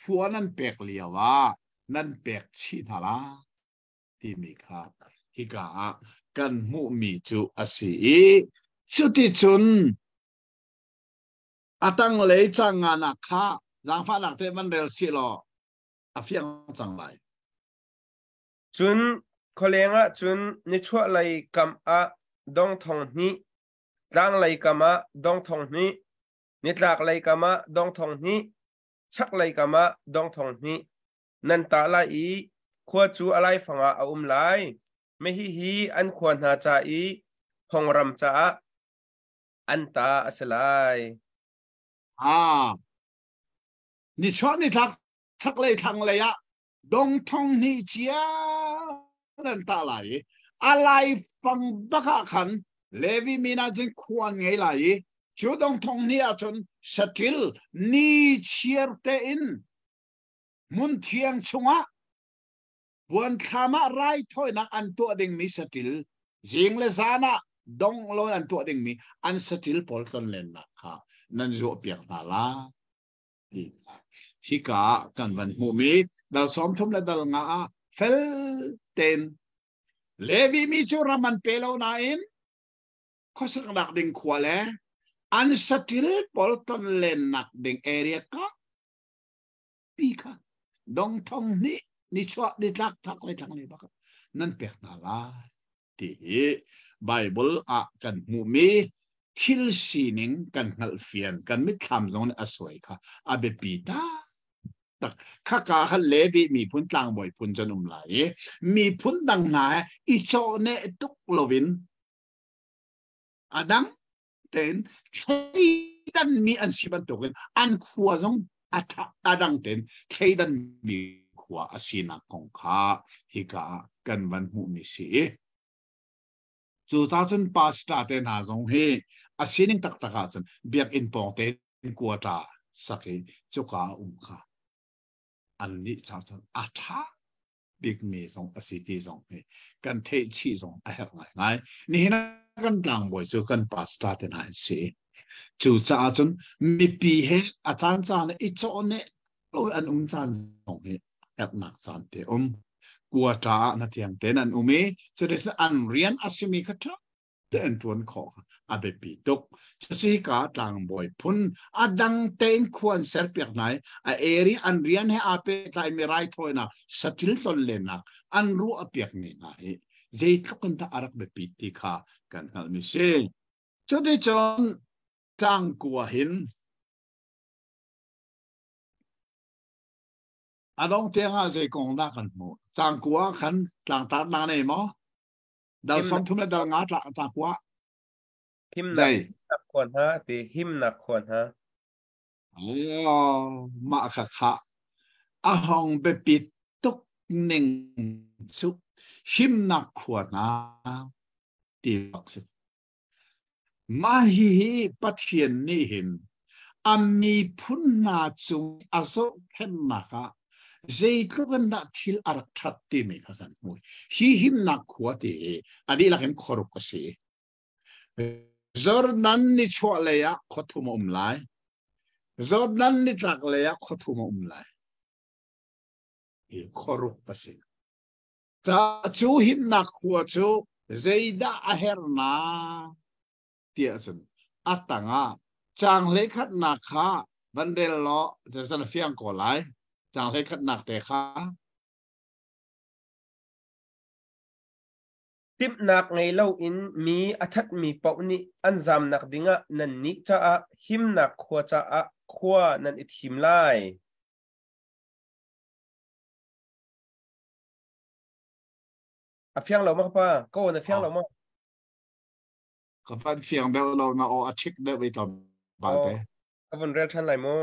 khua nan pek lio ah nan pek chih hna la timi kha hika ah kan hmuhmi cu a si i cuticun a tanglei cangnganak kha zaangfahnak te van rel sih law a fiang cang lai. Cun khualeng ah cun nichuahlei kam ah dong thong hnih, tlanglei kam ah dong thong hnih, nitlaklei kam ah dong thong hnih, chaklei kam ah dong thong hnih nan tah lai i khua cu a laifang ah a um lai. Mah hihi an khua hna ca i phongram caah an ta a si lai. Ah, nichuah nitlak chaklei thlanglei ah dong thong hnih cia nan tah lai i a laifang bak ah khan Levi mi hna cun khua an ngei lai i cu dong thong hnih ah cun saṭil ni chiar tein hmun thiang chungah puanthlam ah raithawinak an tuah dingmi saṭil zing le zan ah dong lo an tuah dingmi an saṭil pawl tlonlennak kha nan zuahpiak hna lai. Hika ah kan van hmuhmi dal 30 le dal nga ah fel tein Levi mi cu ram an pe lo nain khuasaknak ding khua le an saṭil pawl tonlennak ding area ka pi kha dong thong hnih nichuah nitlak thak le thlang le bak nan pek hna lai ti hi Bible ah kan hmuhmi thil sining kan hngalhfian kan mitthlam zong nih a suai kha a biapi tak khaka kha Levi miphun tlangbawi phun cun um lai i miphun dang hna he i cawhneh tuk loin a dang tein thleidan mi an si bantukin an khua zong a dang tein thleidan mi khua a sinak kong kha hika ah kan van hmuhmi si i cu ta cun pastor te hna zong hi a sining taktak ah cun biakinn pawng te quarter sak i cuka um kha an nih ca cun a tha bikmi zong a si ti zong hi kan theih chih zong a herh ngaingai. Nihin ah kan tlangbawi cu kan pastor te hna an si. Cu caah cun mipi he a caan caan i cawhneh lo an um caan zong hi herhnak caan te um. Kuata ah na thiang tein an um i cuticun an rian a simi kha ṭha te an ṭuan khawh kha a biapi tuk. Cucu hika tlangbawi phun a dang tein khua an serpiak hna i a eri an rian he aa pehtlaimi raithawinak saṭil tlonlennak an ruahpiakmi hna hi zeitluk in dah a rak biapit ti kha kan hngalhmi si. Cuticun tlangkua hin a dong tiang ah zei kong dah kan hmuh? Tlangkua khan tlangtarnak nei maw? Dal 30 le dal nga tla ta kwa. Himnak khua hna ti himnak khua hna. Oh, mah kha kha a hong biapi tuk ning cu himnak khua hna ti bak si. Mah hihi Pathian nih hin a miphun hna cung a zohkhenhnak ah zeitluk in dah thil a rak ṭhat timi kha kan hmuh. Hi himnak khua ti hi a dihlak in khuaruk a si. Jordan nichuah lei ah khua thum a um lai. Jordan nitlak lei ah khua thum a um lai. Hi khuaruk a si. Ca cu himnak khua cu zeidah a herhnak tiah cun a tangah caang hleikhatnak kha van rel law cun a fiang ko lai. Caang hleikhatnak te kha. Timhnak ngei loin mi a thatmi paoh nih an zamnak dingah nannih caah himnak khua caah khua nan i thim lai. A fiang lo ma ka pa? Ka aw na fiang lo ma? Ka van fiang deuh lo na aw a ṭhik deuh i tlawmpal te. Ka vun rel ṭhan lai mu.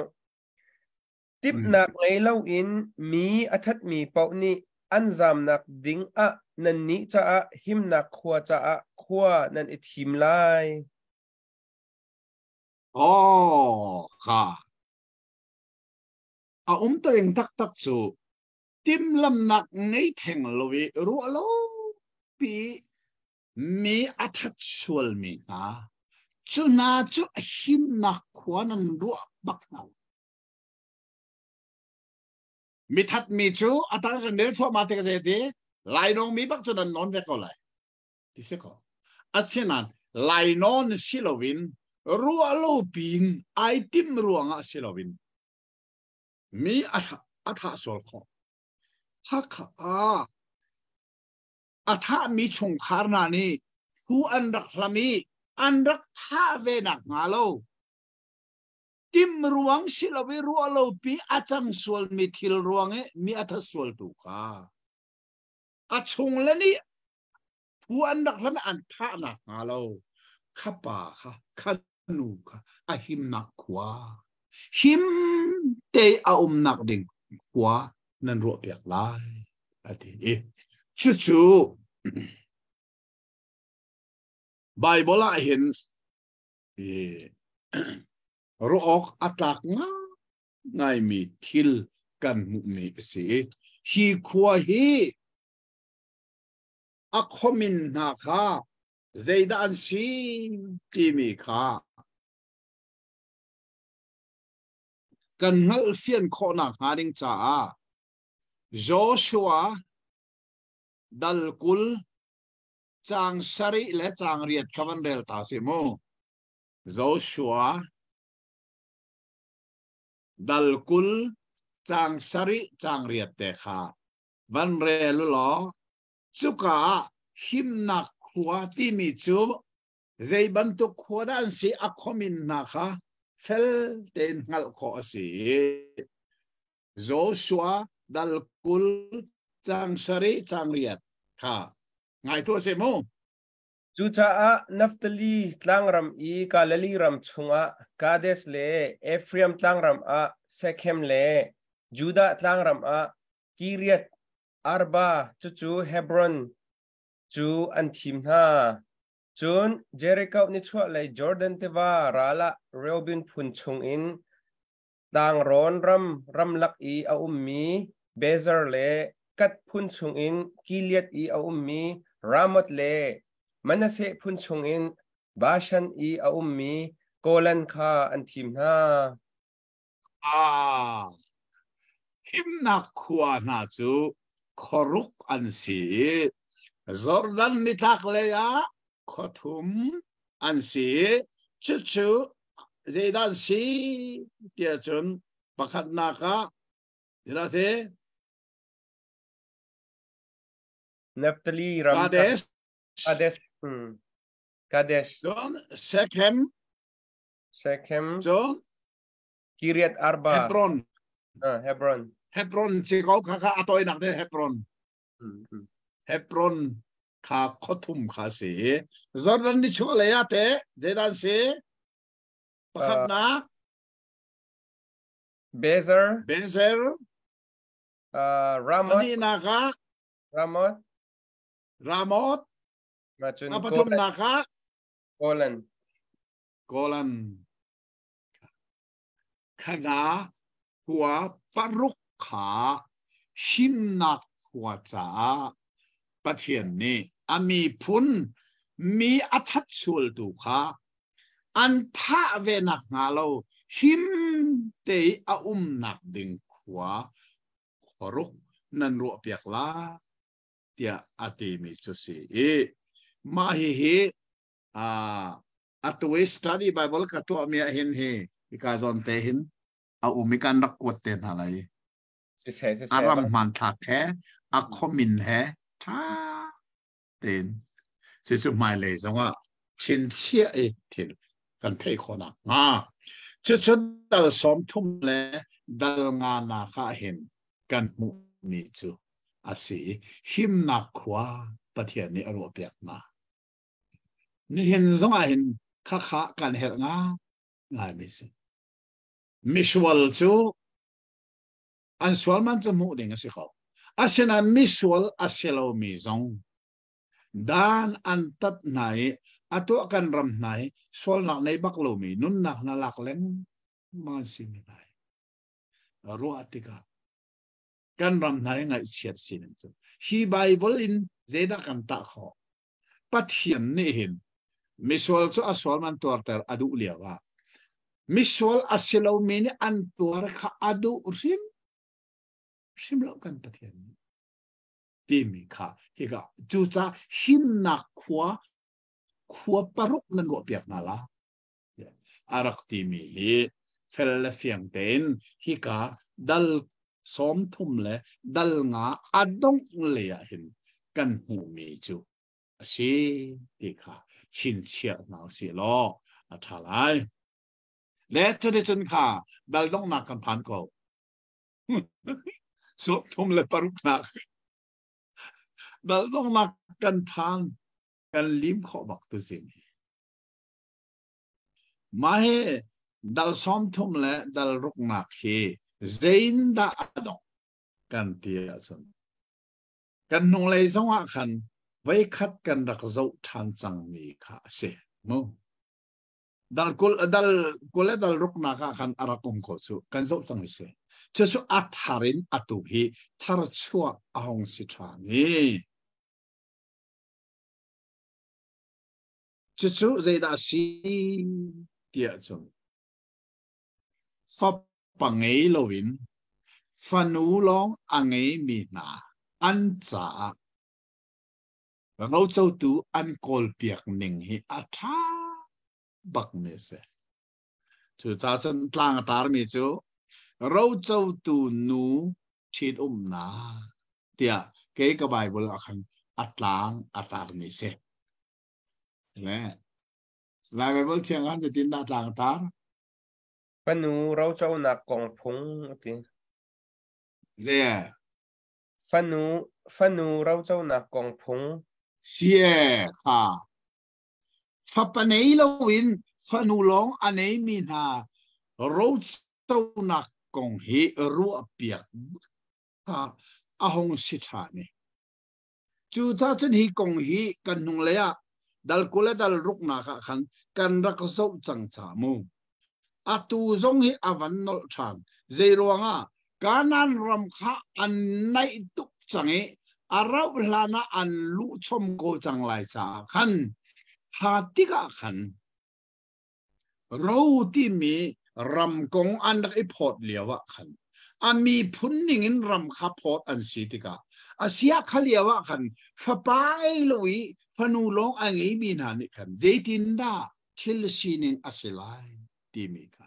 Timhnak ngei loin mi a thatmi paoh nih an zamnak ding ah nannih caah himnak khua caah khua nan i thim lai. Oh, kha. A umtuning taktak cu timhlamnak ngei theng lo i ruah lo pi mi a that sualmi hna cu hna cu a himnak khua nan ruah bak hna. Mi thatmi cu a tang kan rel thluahmah te ka zei ti lainawng mi bak cu nan nawn ve ko lai ti si ko. Asinain lainawn si loin ruah lo pin ai tim ruangah si loin mi a a thah sual khawh. Hakha ah a thahmi chungkhar hna nih thu an rak hlam i an rak thah ve nak hnga lo tim ruang si lo i ruah lo pi a cang sualmi thil ruang i mi a that sual tu kha a chung le nih thu an rak hlam i an thah nak hnga lo kha pa kha kha nu kha a himnak khua him te a umnak ding khua nan ruah piak lai a ti i cucu Bible ah hin ruah awk a tlak ngaimi thil kan hmuhmi a si. Hi khua hi a khuamin hna kha zeidah an si timi kha kan hngalhfian khawhnak hnga ding caah Joshua dal 20 caang sarih le caang riat kha van rel ta si mu. Joshua dal 20 caang sarih caang riat te kha van rel u law cuka ah himnak khua timi cu zei bantuk khua dah an si a khuamin hna kha fel tein hngalh khawh a si i Joshua dal 20 caang sarih caang riat kha ngai tuah seh mu. Cucaah Naftali tlangram i Galilee ram chungah Kadesh le Ephraim tlangram ah Shechem le Judah tlangram ah Kiriath Arba, cucu Hebron, cu an thim hna. Cun Jericho nichuahlei Jordan tiva ral ah Reuben phun chungin tlangrawn ram ramlak i a ummi Bezer le Gad phun chungin Gilead i a ummi Ramoth le Manasseh phun chungin Bashan i a ummi Golan kha an thim hna. Ah, himnak khua hna cu khuaruk an si i Jordan nitlaklei ah khuathum an si i cucu zeidah an si tiah cun pakhatnak ah zeidah a si? Naphtali ram Kadesh, Kadesh, Kadesh, cun Shechem, Shechem, cun Kiriath Arba, Hebron. Hebron. Hebron ci ko kha kha a tawinak te Hebron. Hebron kha khothum kha si. Jordan ni chuah lei ah te zeidan si? Pakhatnak Bezer, Bezer, Ramoth, pahnihnak ah Ramoth, Ramoth, macun a pathumnak ah Golan. Golan. Khana khua paruk kha himnak khua caah Pathian nih a miphun mi a that sualtu kha an thah ve nak hnga lo him te i a umnak ding khua khuaruk nan ruah piak la tiah a timi cu si i mah hihi atu i study Bible ka tuahmi ah hin hi hika zawn te hin a um i kan rak kuat te hna lai. Siseh, siseh. A ram hmanthlak he, a khuamin he, ṭha tein. Cucu hmailei zongah chinchiah i thil kan theih khawhnak hnga. Cucu dal 30 le dal nga nak ah hin kan hmuhmi cu a si i himnak khua Pathian nih a ruahpiak hna. Nihin zong ah hin khakha kan herh nga ngai mi si. Misual cu an sual man cu hmuh ding a si ko. Asinain misual a si lomi zong dan an tat hna i a tuah kan ram hna i sualnak nei bak lomi nunnak hna lak lengmang an si mi hna hi ruah tikah kan ram hna hi ngaihchiat sining cu hi Bible in zeidah kan tah khawh? Pathian nih hin misual cu a sual man tuarter a duh lio ah misual a si lomi nih an tuar kha a duh hrim hrim lo kan Pathian nih timi kha hika cuca himnak khua khua paruk nan ruah piak hna la a rak timi hi fel le fiang tein hika dal 30 le dal nga a dongh lei ah hin kan hmuhmi cu a si ti kha chinchiah hna usih law a ṭha lai. Le cuticun kha dal donghnak kan phan ko. 36 nak dal donghnak kan phan kan lim khawh bak tu zing hi. Mah hi dal 30 le dal ruknak hi zeindah a dongh kan ti ahcun kan hnunglei zongah khan voikhat kan rak zoh ṭhan cangmi kha a si mu. Dal kul dal kul le dal ruknak ah khan a rak um ko cu kan zoh cang si. Cucu a thar in atu hi tharchuah a hung si ṭhan i Cucu zeidah a si tiah cun fapa ngei loin fanu lawng a ngeimi hna an caah rocotu an kawlpiak ning hi a ṭha bakmi a si. Cucaah cun tlang a tarmi cu rocotu nu ṭhitumnak tiah kei ka Bible ah khan a tlang a tarmi a si. Le Lai Bible thiang ah zeitin dah tlang a tar? Fanu roconak kong phung a ti. Le Fanu fanu roconak kong phung. Sie kha fapa nei loin fanu lawng a neimi hna roconak kong hi ruahpiak kha a hung si ṭhan i Cucaah cun hi kong hi kan hnunglei ah dal 20 le dal ruknak ah khan kan rak zoh cang ca mu. Atu zong hi a van nolh ṭhan. Zei ruangah Kanaan ram kha an naih tuk cang i a rauh hlan ah an luh chom ko cang lai caah khan kha tikah khan Ro timi ram kong an rak i phawt lio ah khan a miphun ning in ram kha phawt an si tikah a sia kha lio ah khan fapa ei lo i fanu lawng a ngeimi hna nih khan zeitindah thil sining a si lai timi kha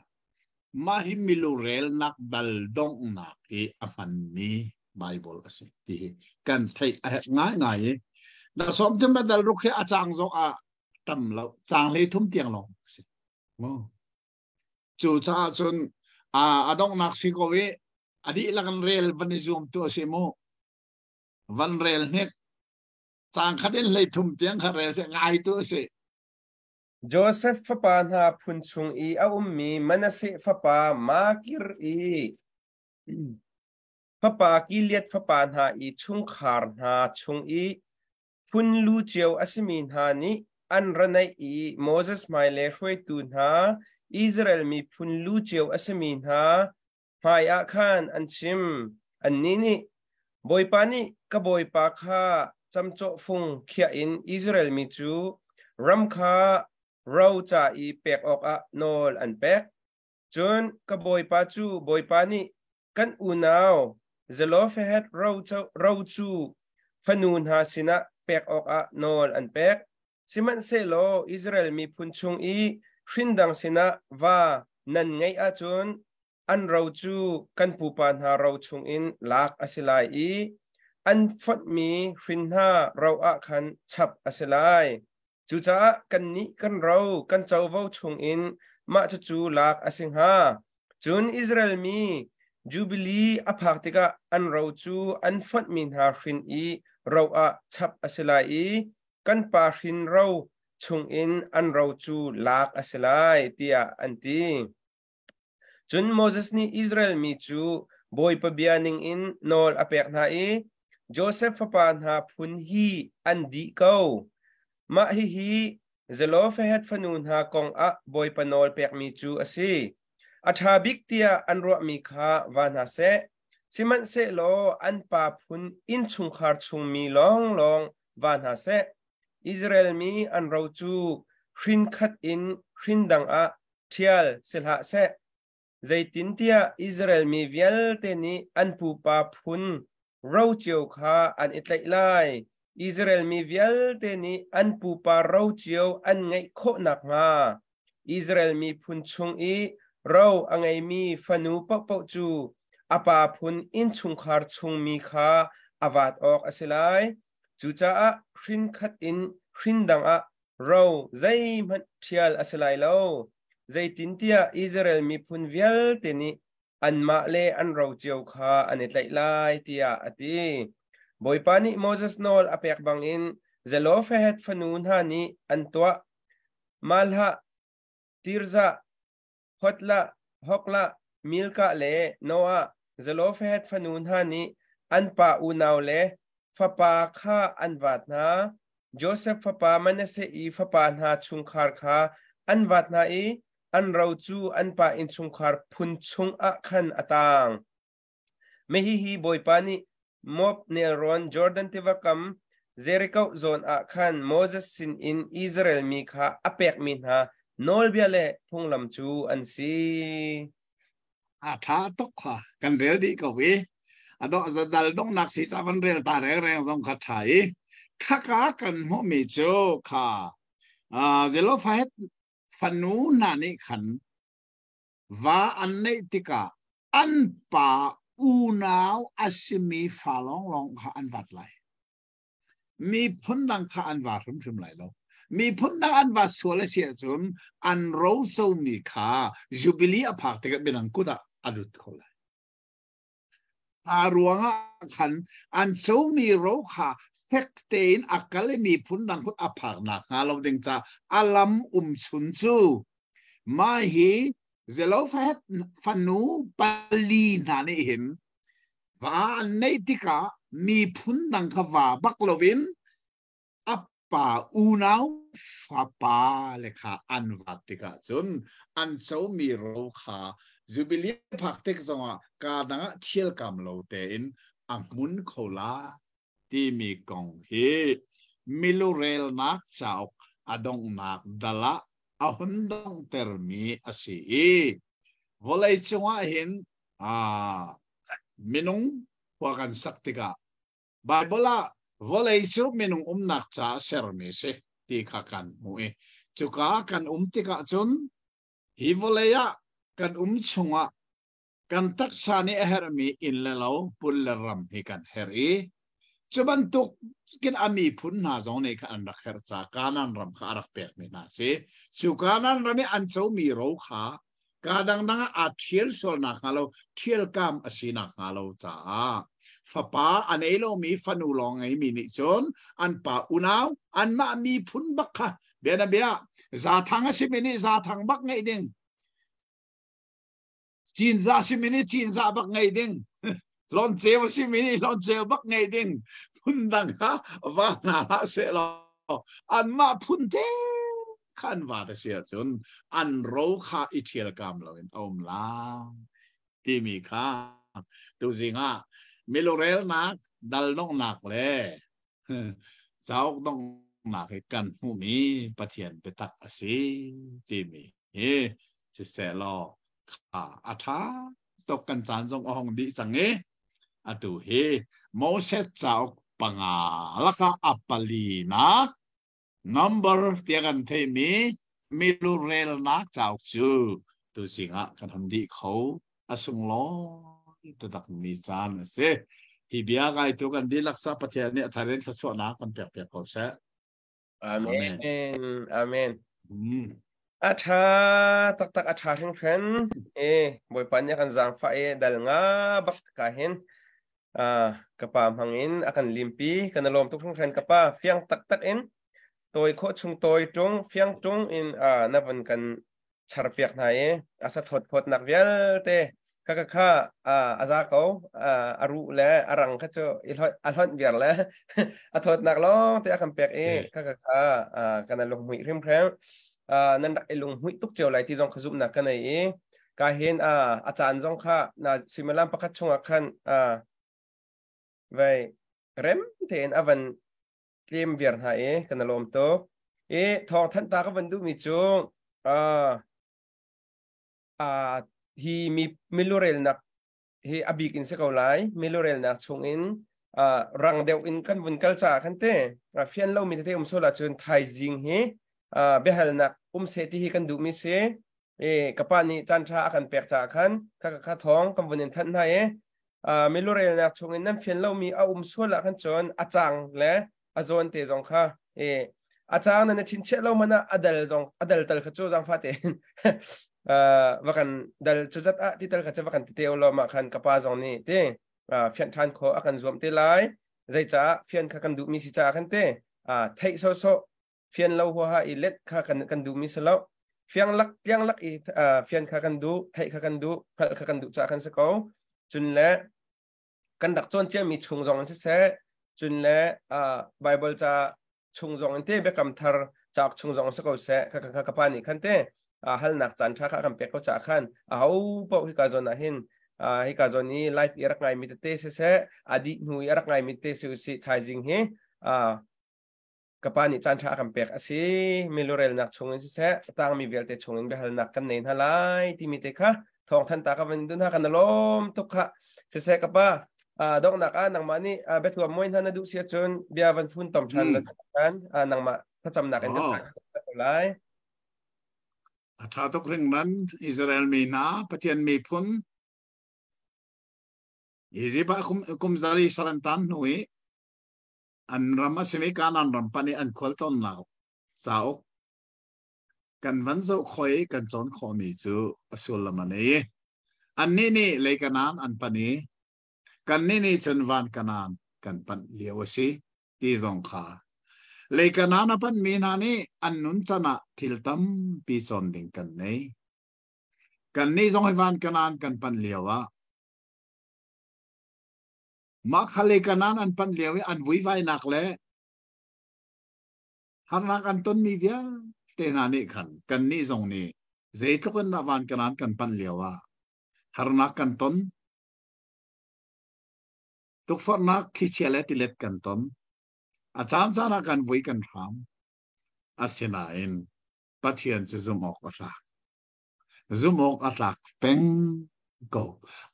mah hi milurelnak dal donghnak i a hmanmi Bible a si ti hi kan theih a herh ngaingai i na sawm thum na dal ruk hi a cang zong ah tam lo caang 33 tiang lawng a si mu cu caah cun a donghnak si ko i a dihlak in rel van i zuam tu a si mu van rel hnik caang khat in 33 tiang kha rel se ngai tu a si. Josef fapa hna phun chung i a ummi Manasseh fapa Makir i fapa Gilead fapa hna i chungkhar hna chung i Phun lu cio a simi hna nih an ra naih i Moses hmai le hruaitu hna, Israel miphun lu cio a simi hna hmaiah khan an chim. Annih nih, Bawipa nih ka bawipa kha camcawh fung khiah in Israel mi cu ram kha ro ca i pek awkah nawl an pek. Cun ka bawipa cu Bawipa nih kan unau Zelophehad ro cu fanu hna sinah pek awkah nawl an pek. Sihmanhsehlaw Israel miphun chung i hrindang sinah va nan ngeih ahcun an ro cu kan pupa hna ro chungin lak a si lai i an fonhmi hrin hna ro ah khan chap a si lai. Cucaah kannih kan ro kan covo chungin mah cucu lak a si hnga. Cun Israel mi Jubili a phak tikah an ro cu an fonhmi hna hrin i ro ah chap a si lai i kan pa hrin ro chungin an ro cu lak a si lai, tiah an ti. Cun Moses nih Israel mi cu Bawipa bia ningin nawl a pek hna i, Josef fapa hna phun hi an dih ko. Mah hihi Zelophehad fanu hna kong ah Bawipa nawl pekmi cu a si. A ṭha bik tiah an ruahmi kha va hna seh. Sihmanhsehlaw an pa phun innchungkhar chungmi lawnglawng va hna seh. Israel mi an ro cu hrin khat in hrin dang ah ṭhial si hlah seh. Zeitintiah Israel mi vialte nih an pupa phun ro cio kha an i tlaih lai. Israel mi vialte nih an pupa ro cio an ngeih khawh nakhnga Israel miphun chung i ro a ngeimi fanu paohpaoh cu a pa phun innchungkhar chungmi kha a vat awk a si lai. Cucaah hrin khat in hrin dang ah ro zeihmanh ṭhial a si lai lo. Zeitintiah Israel miphun vialte nih anmah le an ro cio kha an i tlaih lai, tiah a ti. Bawipa nih Moses nawl a pek bangin Zelophehad fanu hna nih an tuah. Mahlah, Tirzah, Hotlah, Hoklah, Milkah le Noah, Zelophehad fanu hna nih an pa unau le fapa kha an vat hna. Josef fapa Manasseh i fapa hna chungkhar kha an vat hna i an ro cu an pa innchungkhar phun chungah khan a tang. Hihi Bawipa nih Moab nelrawn Jordan tiva kam Jericho zawn ah khan Moses sinin Israel mi kha a pekmi hna nawlbia le phunglam cu an si. A ṭha tuk kha kan rel dih ko i a dawh dal donghnak si ca van rel ta rengreng zong kha ṭha i khaka kan hmuhmi cu kha Zelophehad fanu hna nih khan Va an neih tikah an pa unau a simi fa lawnglawng kha an vat lai. Miphun dang kha an va hrimhrim lai lo. Miphun dang an va sual a si ahcun an rocomi kha Jubilee a phak tikah midang kut ah a lut kho lai. A ruangah khan an comi ro kha fek tein a kal i miphun dang kut a phak nakhnga lo ding ca a lam umchun cu mah hi Zelophehad fanu pali hna nih hin va an neih tikah miphun dang kha va bak loin a pa unau fapa le kha an vat tikah cun an comi ro kha Jubilee phak tik zongah kaa dang ah ṭhialkam lo tein a hmun kho la timi kong hi milurelnak cauk a donghnak dal ah a hun donghtermi a si i vawlei cungah hin minung khua kan sak tikah Baibal ah vawlei cu minung umnak caah sermi si ti kha kan hmuh i cuka kan um tikah cun hi vawlei ah kan um chungah kan taksa nih a herhmi inn le lo pul le ram hi kan herh i cu bantuk kin a miphun hna zong nih khan an rak herh ca Kanaan ram kha a rak pekmi hna si. Cu Kanaan ram i an comi ro kha Ka dangdang ah aa ṭhial sual nakhnga lo, ṭhialkam a si nakhnga lo caah fapa a nei lomi fanu lawng ngeimi nih cun an pa unau anmah miphun bak kha bianabia Zaathang a simi nih Zaathang bak ngeih ding Cinzah simi nih Cinzah bak ngeih ding Hlawnceu a simi nih Hlawnceu bak ngeih ding phundang kha va hna hlah sehlaw anmah phun te kha an va te si ahcun an ro kha i ṭhialkam loin a um lai timi kha tuzing ah milurelnak daldonghnak le cauk donghnak hi kan hmuhmi Pathian biatak a si timi hi siseh law kha a ṭha tuk kan caan zong a hong dih cang i atu hi Moses cauk panga lakah a palinak number tiah kan theihmi milurelnak cauk cu tuzing ah kan hon dih kho a sunglawi taktak mi caan a si. Hi bia gaitu kan dihlak sa Pathian nih a thar in thluachuahnak kan pek piak ko seh. Amen. Amen. A ṭha taktak a ṭha hringhran. E Bawipa nih a kan zaangfah i dal nga bak ka hin ka pa hmang in a kan limpi. Kan i lawm tuk hringhran ka pa. Fiang taktak in. Tawi khawh chung tawi ṭung fiang ṭung in na vun kan charpiak hna i a sa thawt phawtnak vialte kha kha kha a za ko. A ruh le a rang kha cu a hlonh viar le a thawtnak lawng te a kan pek i kha kha kha kan lunghmuih hrimhrim. Nan rak i lunghmuih tuk cio lai ti zong kha zumhnak ka nei i ka hin a caan zong kha na suimilam pakhat chungah khan vei rem tein a van tlem viar hna i kan i lawm tuk. I thawng thanh ta ka van duhmi cu hi mi milurelnak hi a bik in si ko lai. Milurelnak chungin rang deuh in kan vun kal caah khan te fian lomi tete um sual ahcun thaizing hi biahalnak um seh ti hi kan duhmi si. I ka pa nih caan ṭha a kan pek caah khan kha kha thawng kan vun in thanh hna i milurelnak chungin nan fian lomi a um sual ah khan cun a cang le a zawn te zong kha i a cang nan chinchiah lo hmanh ah a dal zong a dal tal kha cu zaangfah tein va kan dal cu zat ah ti tal kha cu va kan ti te lo mah khan ka pa zong nih ti fianh ṭhan khawh a kan zuam te lai. Zeicah fian kha kan duhmi si caah khan te theih sawhsawh fian lo huaha i let kha kan kan duhmi si lo. Fiang lak tliang lak i fian kha kan duh, theih kha kan duh, hngalh kha kan duh caah kan si ko. Cun le kan rak cawn ciami chung zong in siseh, cun le Bible ca chung zong in te, biakam thar cauk chung zong si ko seh, kha kha ka pa nih khan te halnak caan ṭha kha kan pek ko caah khan a ho paoh hika zawn ah hin, hika zawn i live i rak ngaimi tete siseh, a dih hnu i a rak ngaimi tete si usih, thaizing hi ka pa nih caan ṭha a kan pek a si. Milurelnak chungin siseh, a tangmi vialte chungin biahalnak kan nei hna lai timi te kha thawng than ta ka van dun ha. Kan lawm tuk kha. Siseh ka pa, donghnak ah nangmah nih biathuam muai hna na duh si ahcun bia van fun tom ṭhan kan nangmah thlacamnak in kan lai. A ṭha tuk ringman. Israel mi hna, Pathian miphun Egypt ah kum zali saran tan hnu i an ram a simi Kanaan ram pan i an khualtlawnnak cauk kan van zoh khawh i kan cawn khawhmi cu a sullam a nei. Annih nih lei Kanaan an pan i kannih nih cun van Kanaan kan panh lio a si ti zong kha. Lei Kanaan a panhmi hna nih an nun can ah thil tampi cawn ding kan nei. Kannih zong hi van Kanaan kan panh lio ah Mah kha lei Kanaan an panh lio i an vuivainak le harnak an tonmi vialte hna nih khan kannih zong nih zeitluk in dah van Kanaan kan panh lio ah harnak kan ton, tukforhnak thlichia le tilet kan ton, a caancaan ah kan vui kan hram. Asinain Pathian cu zumh awk a tlak. Zumh awk a tlak peng ko.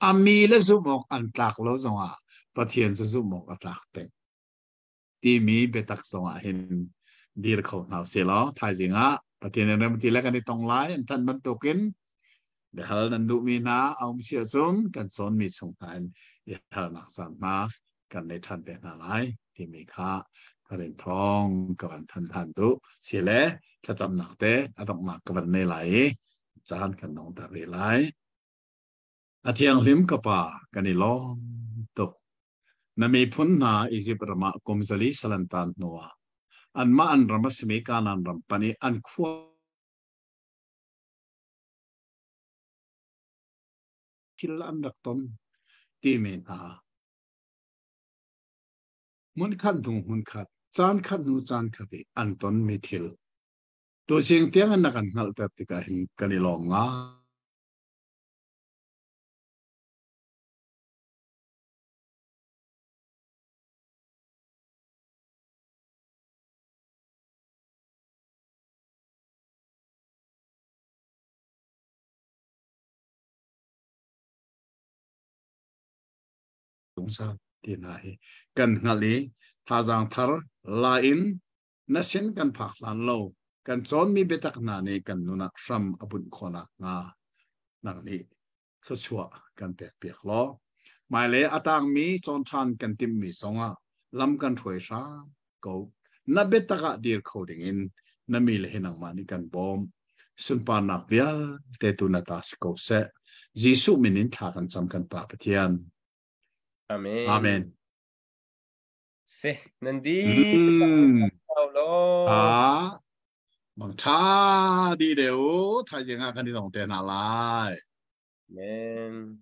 A mi le zumh awk an tlak lo zongah Pathian cu zumh awk a tlak peng. Timi biatak zongah hin dir kho hna usih law thaizing ah Pathian in rem ti le kan i tong lai. An thanh bantukin biahal nan duhmi hna a um si ahcun kan cawnmi chung hna in i halnak caan hna kan nei ṭhan te hna lai timi kha ka rin thawng ka van than than duh si le thlacamnak te a donghnak ka van nei lai i caan kan dong ter rih lai. A thianghlim ka pa, kan i lawm tuk. Na miphun hna Izipt ram ah kum 400 salan tan hnuah anmah an ram a simi Kanaan ram pan i an khua thil an rak ton timi hna hmunkhat hnu hmunkhat, caan khat hnu caan khat i an tonmi thil tuzing tiang in na kan hngalhter tikah hin kan i lawm ngai. Zungzal ti hna hi kan hngalh i thazaang thar la in na sin kan phak hlan lo kan cawnmi biatak hna nih kan nun ah hram a bunh khawhnak hnga nang nih thluachuah kan pek piak law hmailei a tangmi cawn ṭhan kan timhmi zongah lam kan hruai hram ko. Na biatak ah dir kho dingin na mi le hi nangmah nih kan bawm. Sunparnak vialte tu na ta si ko seh. Jesuh min in thla kan cam, kan Pa Pathian. Amen. Amen. Si, nan di. Lawm. Ah, mang tha di deu thaizing ah kan i dong te hna lai. Amen.